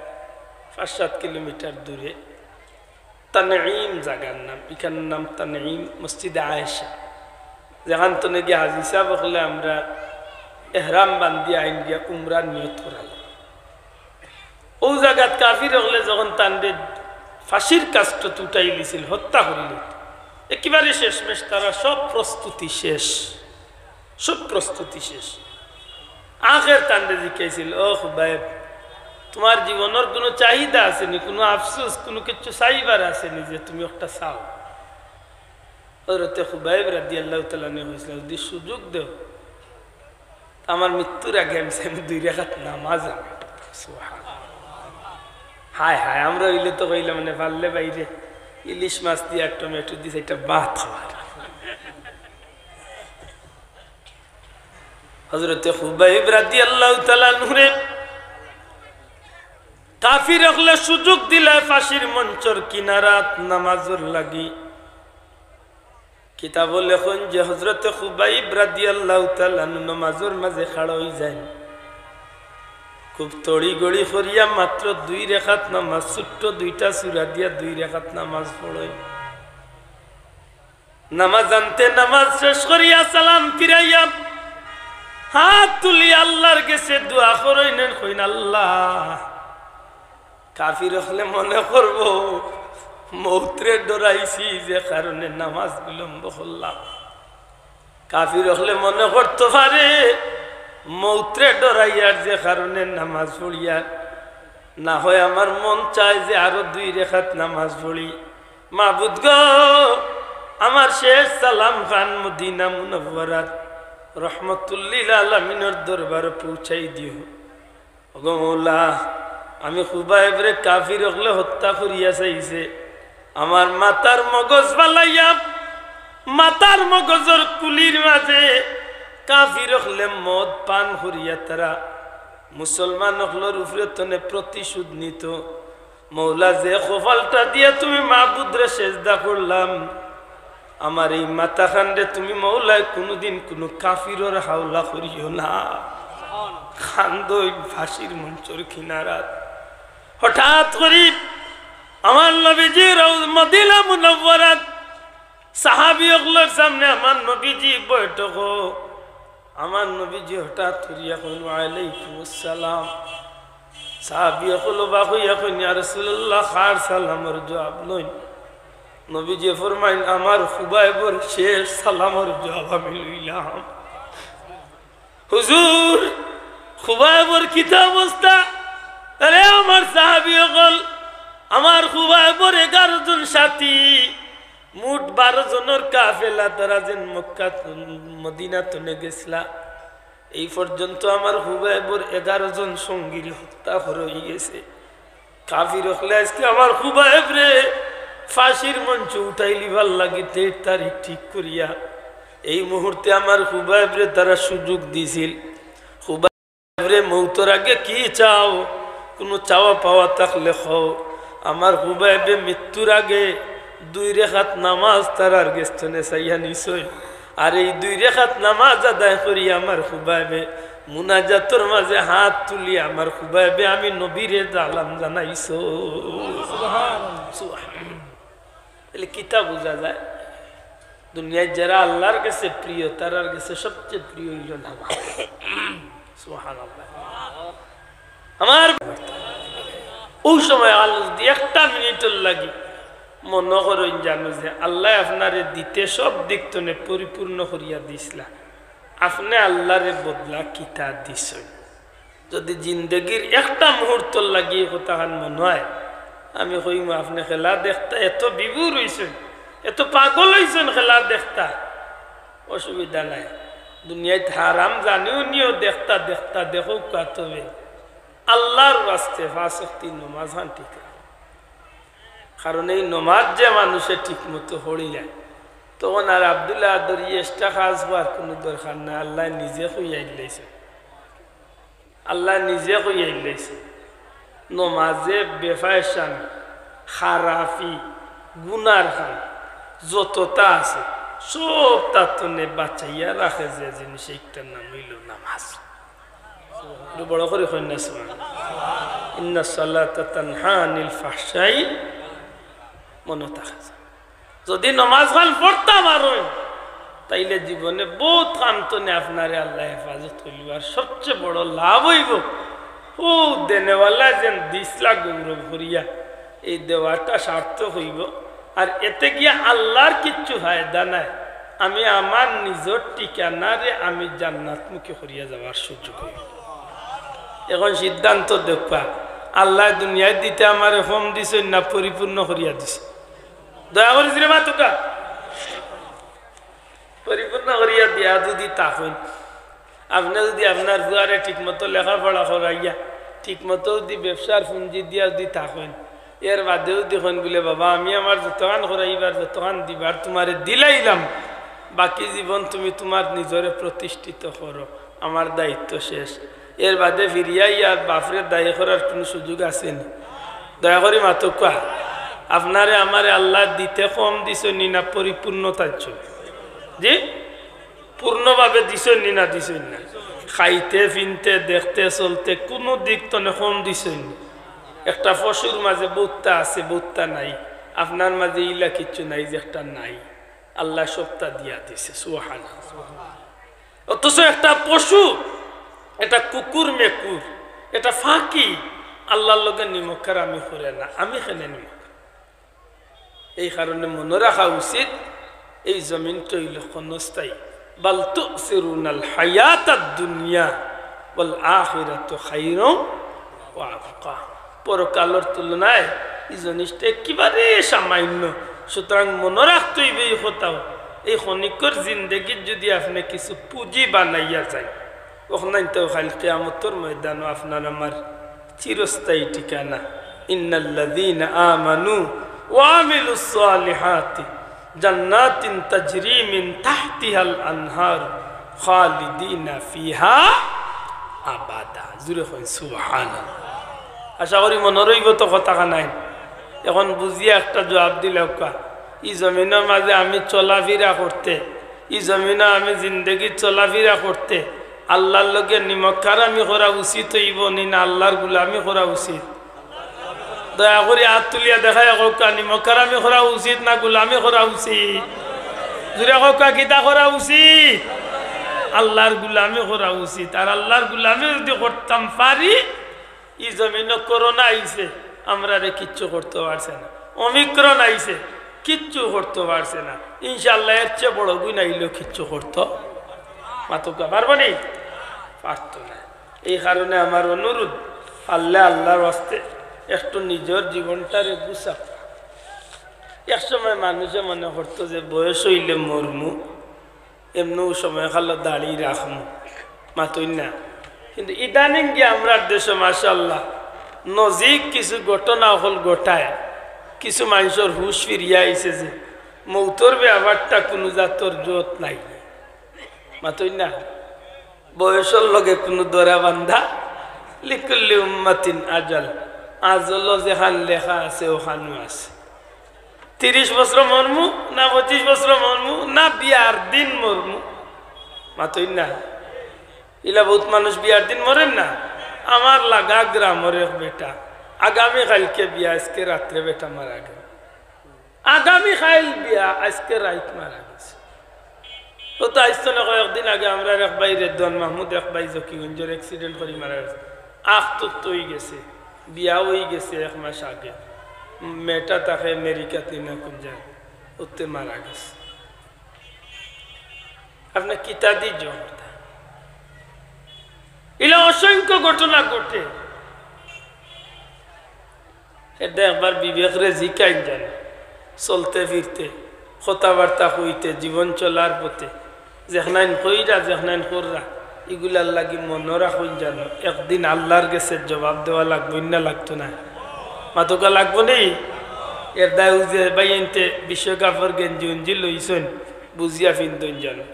পাঁচ সাত কিলোমিটার দূরে। তানঈম জাগার নাম, ইখানর নাম তানঈম, মসজিদে আয়েশা, যেখান তনে গিয়া হাজি সাব অকলে আমরা এহরাম বান্ধিয়া আইন গিয়া উমরার নিয়ত করাইন। অউ জাগাত কাফির অকলে যখন তানরে ফাঁসির কাষ্ঠত উঠাইলিছিল, হত্যা করিল, একেবারে শেষমেশ তারা সব প্রস্তুতি শেষ, সব প্রস্তুতি শেষ। আখের তানরে জিকাইছিল, "ও খুবাইব, তুমার জীবনর কুনু চাহিদা আছে নি, কুনু আফসোস, কুনু কিচ্ছু চাইবার আছে নি যে তুমি একটা চাও?" হজরতে খুবাইব রাদিয়াল্লাহু তাআলা আনহু কইছিলা, "যদি সুযোগ দেও, আমার মৃত্যুর আগে আমি, আমি দুই রাকাত নামাজ আমি।" সুবহানাল্লাহ। হায় হায়, আমরা অইলে তো কইলাম, মানে, পারলে বাইরে ইলিশ মাছ দিয়া টমেটো দিয়া একটা ভাত খাওয়ার। হজরতে খুবাইব রাদিয়াল্লাহু তাআলা আনহুরে কাফির অকলে সুযোগ দিলায় ফাঁসির মঞ্চর কিনারাত নামাজর লাগি। কিতাবো লেখইন যে হজরতে খুবাইব রাদিয়াল্লাহু তাআলা আনহু নামাজর মাঝে খাড়া অইযাইন। খুব তড়িঘড়ি করিয়া মাত্র দুই রেকাত নামাজ, ছোট্ট দুইটা সূরা দিয়া দুই রেকাত নামাজ পড়ইন। নামাজ আনতে নামাজ শেষ করিয়া সালাম ফিরাইয়া হাত তুলিয়া আল্লার গেছে দোয়া করইন, কইন, "আল্লাহ, কাফির অকলে মনে করবো মউতরে ডরাইছি, যে কারণে নামাজ বিলম্ব করলাম।" কাফির অকলে মনে করতো পারে, মউতরে ডরাইয়ার যে কারণে নামাজ পড়িয়ার, না হয় আমার মন চায় যে আরো দুই রেকাত নামাজ পড়ি। মাবুদ গো, আমার শেষ সালাম খান মদিনা মুনাওয়ারাত রহমতুল্লিল আলামিনর দরবারো পৌঁছাই দিও। ওগো মৌলা, আমি খুবাইবরে কাফির অকলে হত্যা করিয়া চাইছে। আমার মাথার মগজ ফালাইয়া, মাথার মগজর কুলির মাঝে কাফির অকলে মদ পান করিয়া তারা মুসলমান অকলর উপরে তনে প্রতিশোধ নিতো। মৌলা, যে কপালটা দিয়া তুমি মাবুদরে সেজদা করলাম, আমার এই মাথা খানরে তুমি মৌলায় কুনুদিন কুনু কাফিরর হাওলা করিও না। কান্দইন ফাঁসির মঞ্চর কিনারাত। হঠাৎ করি আমার নবীজি রওজ-, মদিনা মুনাওয়ারাত সাহাবী অকলর সামনে আমার নবীজি বৈঠক। আমার নবীজি হঠাৎ করিয়া কইন, "ওয়ালাইকুম আসসালাম।" সাহাবী অকল অবাক অইয়া কইন, "ইয়া রাসূলুল্লাহ, কার সালামর জবাব লইন?" নবীজি ফরমাইন, "আমার খুবাইবর শেষ সালামর জবাব আমি লইলাম।" হুজুর, খুবাইবর কিতা অবস্থা? আরে আমার সাহাবী অকল, আমার খুবাইবর এগারো জন সাথী, মোট বারো জনর কাফেলা তারা যেন মক্কা মদিনা তনে গেছলা। এই পর্যন্ত আমার খুবাইবর এগারো জন সঙ্গীরে হত্যা করা অইগেছে। কাফির অকলে আইজকে আমার খুবাইবরে ফাঁসির মঞ্চে উঠাইলিবার লাগি ডেট তারিখ ঠিক করিয়া এই মুহূর্তে আমার খুবাইবরে তারা সুযোগ দিছিল। খুবাইবরে, মউতর আগে কি চাও? কুনু চাওয়া পাওয়া থাকলে কও। আমার খুবাইবে মৃত্যুর আগে দুই রেকাত নামাজ তারার গেছ তনে চাইয়া নিছইন। আর এই দুই রেকাত নামাজ আদায় করি আমার খুবাইবে মুনাজাতর মাঝে হাত তুলি আমার খুবাইবে আমি নবীরে সালাম জানাইছো। সুবহানাল্লাহ। তাইলে কিতা বুঝা যায়? দুনিয়াত যেরা আল্লার গেছে প্রিয়, তারার গেছে সবচেয়ে প্রিয় অইলো নামাজ। সুবহানাল্লাহ। আমার অউ সময় আল্লাহ যদি একটা মিনিটর লাগি মনো করইন জানো যে আল্লায় আপনারে দিতে সব দিক তনে পরিপূর্ণ করিয়া দিছলা, আপনে আল্লারে বদলা কিতা দিছইন? যদি জিন্দেগির একটা মুহূর্তর লাগি ই কথাখান মনো অয়, আমি কইমু, আপনে খেলা দেখতা এত বিভোর অইছইন, এত পাগল অইছইন খেলা দেখতা, অসুবিধা নাই। দুনিয়াত হারাম জানিও নিও দেখতা দেখতা দেখউক্কা, তবে আল্লার ওয়াস্তে পাঁচ ওয়াক্ত নমাজ খান ঠিক রাখো। কারণ এই নমাজ যে মানুষে ঠিক মতো পড়ি যায়, তখন আর আব্দুল্লাহ আদরি extra কাজ করার কুনু দরকার নাই, আল্লায় নিজে কইয়া দিলাইছে। আল্লায় নিজে কইয়া দিলাইছে, নমাজে বেফায়সামি, খারাপি, গুনার কাম যততা আছে, সব তার তনে বাঁচাইয়া রাখে যে জিনিস, এইটার নাম অইলো নামাজ। একটু বড় করি কইন না, সুবহানাল্লাহ। ইন্নাস সালাতা তানহা আনিল ফাহশাই, মনো থাকে। যদি নমাজ খান পড়তা পারইন, তাইলে জীবনে বউত কাম তনে আপনারে আল্লায় হেফাজত করিবা। আর সবচেয়ে বড় লাভ অইবো, অউ দেনেওয়ালা যেন দিছলা গৌরব করিয়া, এই দেওয়াটা সার্থক অইবো। আর এতে গিয়া আল্লার কিচ্ছু ফায়দা নাই, আমি আমার নিজর ঠিকানারে আমি জান্নাতমুখী করিয়া যাওয়ার সুযোগ অইবো। এখন সিদ্ধান্ত দেউক্কা, আল্লায় দুনিয়াত দিতে আমারে কম দিছইন না পরিপূর্ণ করিয়া দিছইন? দয়া করি জুরে মাতউক্কা। পরিপূর্ণ করিয়া দিয়া যদি থাকইন, আপনে যদি আপনার পুয়ারে ঠিকমতো লেখাপড়া করাইয়া, ঠিকমতো যদি ব্যবসার পুঞ্জি দিয়া যদি থাকইন, এর বাদে যদি কইন বুলে, "বাবা, আমি আমার যতখান করাইবার, যতখান দিবার তুমারে দিলাইলাম, বাকি জীবন তুমি তুমার নিজরে প্রতিষ্ঠিত করো, আমার দায়িত্ব শেষ।" এর বাদে ফিরিয়া ইয়ার বাপরে দায়ী করার কুনু সুযোগ আছে নি? দয়া করি মাতউক্কা। আপনারে আমারে আল্লায় দিতে কম দিছইন নি না পরিপূর্ণ চাইছইন? জি? পূর্ণভাবে দিছইন নি না দিছইন না? খাইতে, ফিনতে, দেখতে, চলতে কুনু দিক তনে কম দিছইন নি? একটা পশুর মাঝে বউততা আছে, বউততা নাই, আপনার মাঝে ইলা কিচ্ছু নাই যে একটা নাই, আল্লায় সবতা দিয়া দিছে। সুবহানাল্লাহ। অথচ একটা পশু, একটা কুকুর মেকুর, একটা ফাকি আল্লার লগে নিমকহারামি করে না, আমি কেনে নিমক? এই কারণে মনো রাখা উচিত, এই জমিনটা অইলো ক্ষণস্থায়ী। বাল তুসিরুনাল হায়াতাদ দুনিয়া ওয়াল আখিরাতু খায়রুন ওয়া আবকা। পরকালর তুলনায় এই জিনিসটা একেবারে সামান্য। সুতরাং মনো রাখতে অইবো এই কথাও, এই ক্ষণিকর জিন্দেগিত যদি আপনে কিছু পুঁজি বানাইয়া যাইন, অখানটাউ কাইল কিয়ামতর ময়দানো আপনার আমার চিরস্থায়ী ঠিকানা। ইন্নাল্লাযীনা আমানু ওয়া আমিলুস সালিহাতি জান্নাতিন তাজরি মিন তাহতিহাল আনহার খালিদিনা ফিহা আবাদা। জুরে কইন সুবহানাল্লাহ। আশা করি মনো রইবো তো কথাখানাইন। এখন বুঝিয়া একটা জবাব দিলাউক্কা, ই জমিনর মাঝে আমি চলাফিরা করতে, ই জমিনো আমি জিন্দেগি চলাফিরা করতে আল্লার লগে নিমকহারামি করা উচিত অইবো নি, না আল্লার গুলামি করা উচিত? দয়া করি আত তুলিয়া দেখাইয়া কউক্কা, নিমকহারামি করা উচিত না গুলামি করা উচিত? জুরে কউক্কা, কিতা করা উচিত? আল্লার গুলামি করা উচিত। আর আল্লার গুলামি যদি করতাম পারি, ই জমিনো করোনা আইছে, আমরারে কিচ্ছু করতো পারছে না। ওমিক্রন আইছে, কিচ্ছু করতো পারছে না। ইনশাআল্লাহ, এর চেয়ে বড় গুন আইলেও কিচ্ছু করতো, মাতউক্কা, পারবো নি? পারতো না। এই কারণে আমার অনুরোধ, পারলে আল্লার ওয়াস্তে একটু নিজর জীবনটারে গুছাও। এক সময় মানুষে মনে করতো যে বয়স অইলে মরমু, এমনেউ সময় কালো দাড়ি রাখমু, মাতইন না। কিন্তু ইদানিং গিয়া আমরার দেশো মাশাআল্লাহ নজিক কিছু ঘটনা অকল ঘটায়, কিছু মানষর হুশ ফিরিয়া আইছে যে মউতর ব্যাপারটা কুনু জাতর জোত নাই, মাতইন না। বয়সর লগে কুনু ধরা বান্ধা, লিকুল্লি উম্মাতিন আজাল, আজলো যেখান লেখা আছে অখানউ আছে। তিরিশ বছর মরমু, না পঁচিশ বছর মরমু, না বিয়ার দিন মরমু, মাতইন না। ইলা বউত মানুষ বিয়ার দিন মরের না। আমার লাগা গ্রামর এক বেটা, আগামী কাইলকে বিয়া, আইজকে রাত্রে বেটা মারা গেল। আগামী কাইল বিয়া, আইজকে রাইত মারা গেছে। অউ তো আইজ থনে কয়েকদিন আগে আমরার এক ভাই রেদওয়ান মাহমুদ, এক ভাই জকিগঞ্জর accident করি মারা গেছে। আখতুত অইগেছে, বিয়া অইগেছে এক মাস আগে। মেয়েটা থাকে আমেরিকাত নি না কুন জাগাত, অতে মারা গেছে। আপনে কিতা দি জড়তা? ইলা অসংখ্য ঘটনা ঘটে। এরদায় একবার বিবেকরে জিকাইন যানো, চলতে ফিরতে, কথাবার্তা কইতে, জীবন চলার পথে, যেখানাইন কইরা, যেখানাইন কররা, ইগুলার লাগি মনো রাখইন যানো, একদিন আল্লার গেছে জবাব দেওয়া লাগবো না, লাগতো না? মাতউক্কা, লাগবো নি? এরদায় অউ যে ভাইয়াইন্তে বিশ্বকাপর গেঞ্জি উঞ্জি লইছইন, বুঝিয়া ফিন্দইন যানো।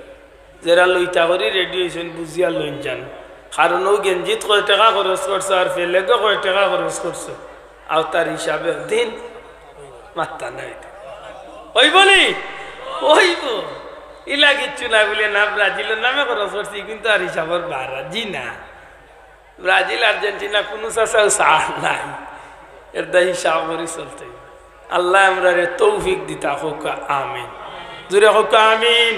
যেরা লইতা করি ready অইছইন, বুঝিয়া লইন যানো। কারণ অউ গেঞ্জিত কয় টেকা খরচ করছো আর ফেলেগো কয় টেকা খরচ করছো, অউ তার হিসাব একদিন মাততা নাই। অইবো নি? অইবো। ইলা কিচ্ছু নাই বুলে না, ব্রাজিলর নামে খরচ করছি, কিন্তু আর হিসাবর বারা, জি না। ব্রাজিল, আর্জেন্টিনা কুনু চাচাও চা নাই। এরদায় হিসাব করি চলতে অইবো। আল্লায় আমরারে তৌফিক দিতা, কউক্কা আমিন। জুরে কউক্কা আমিন।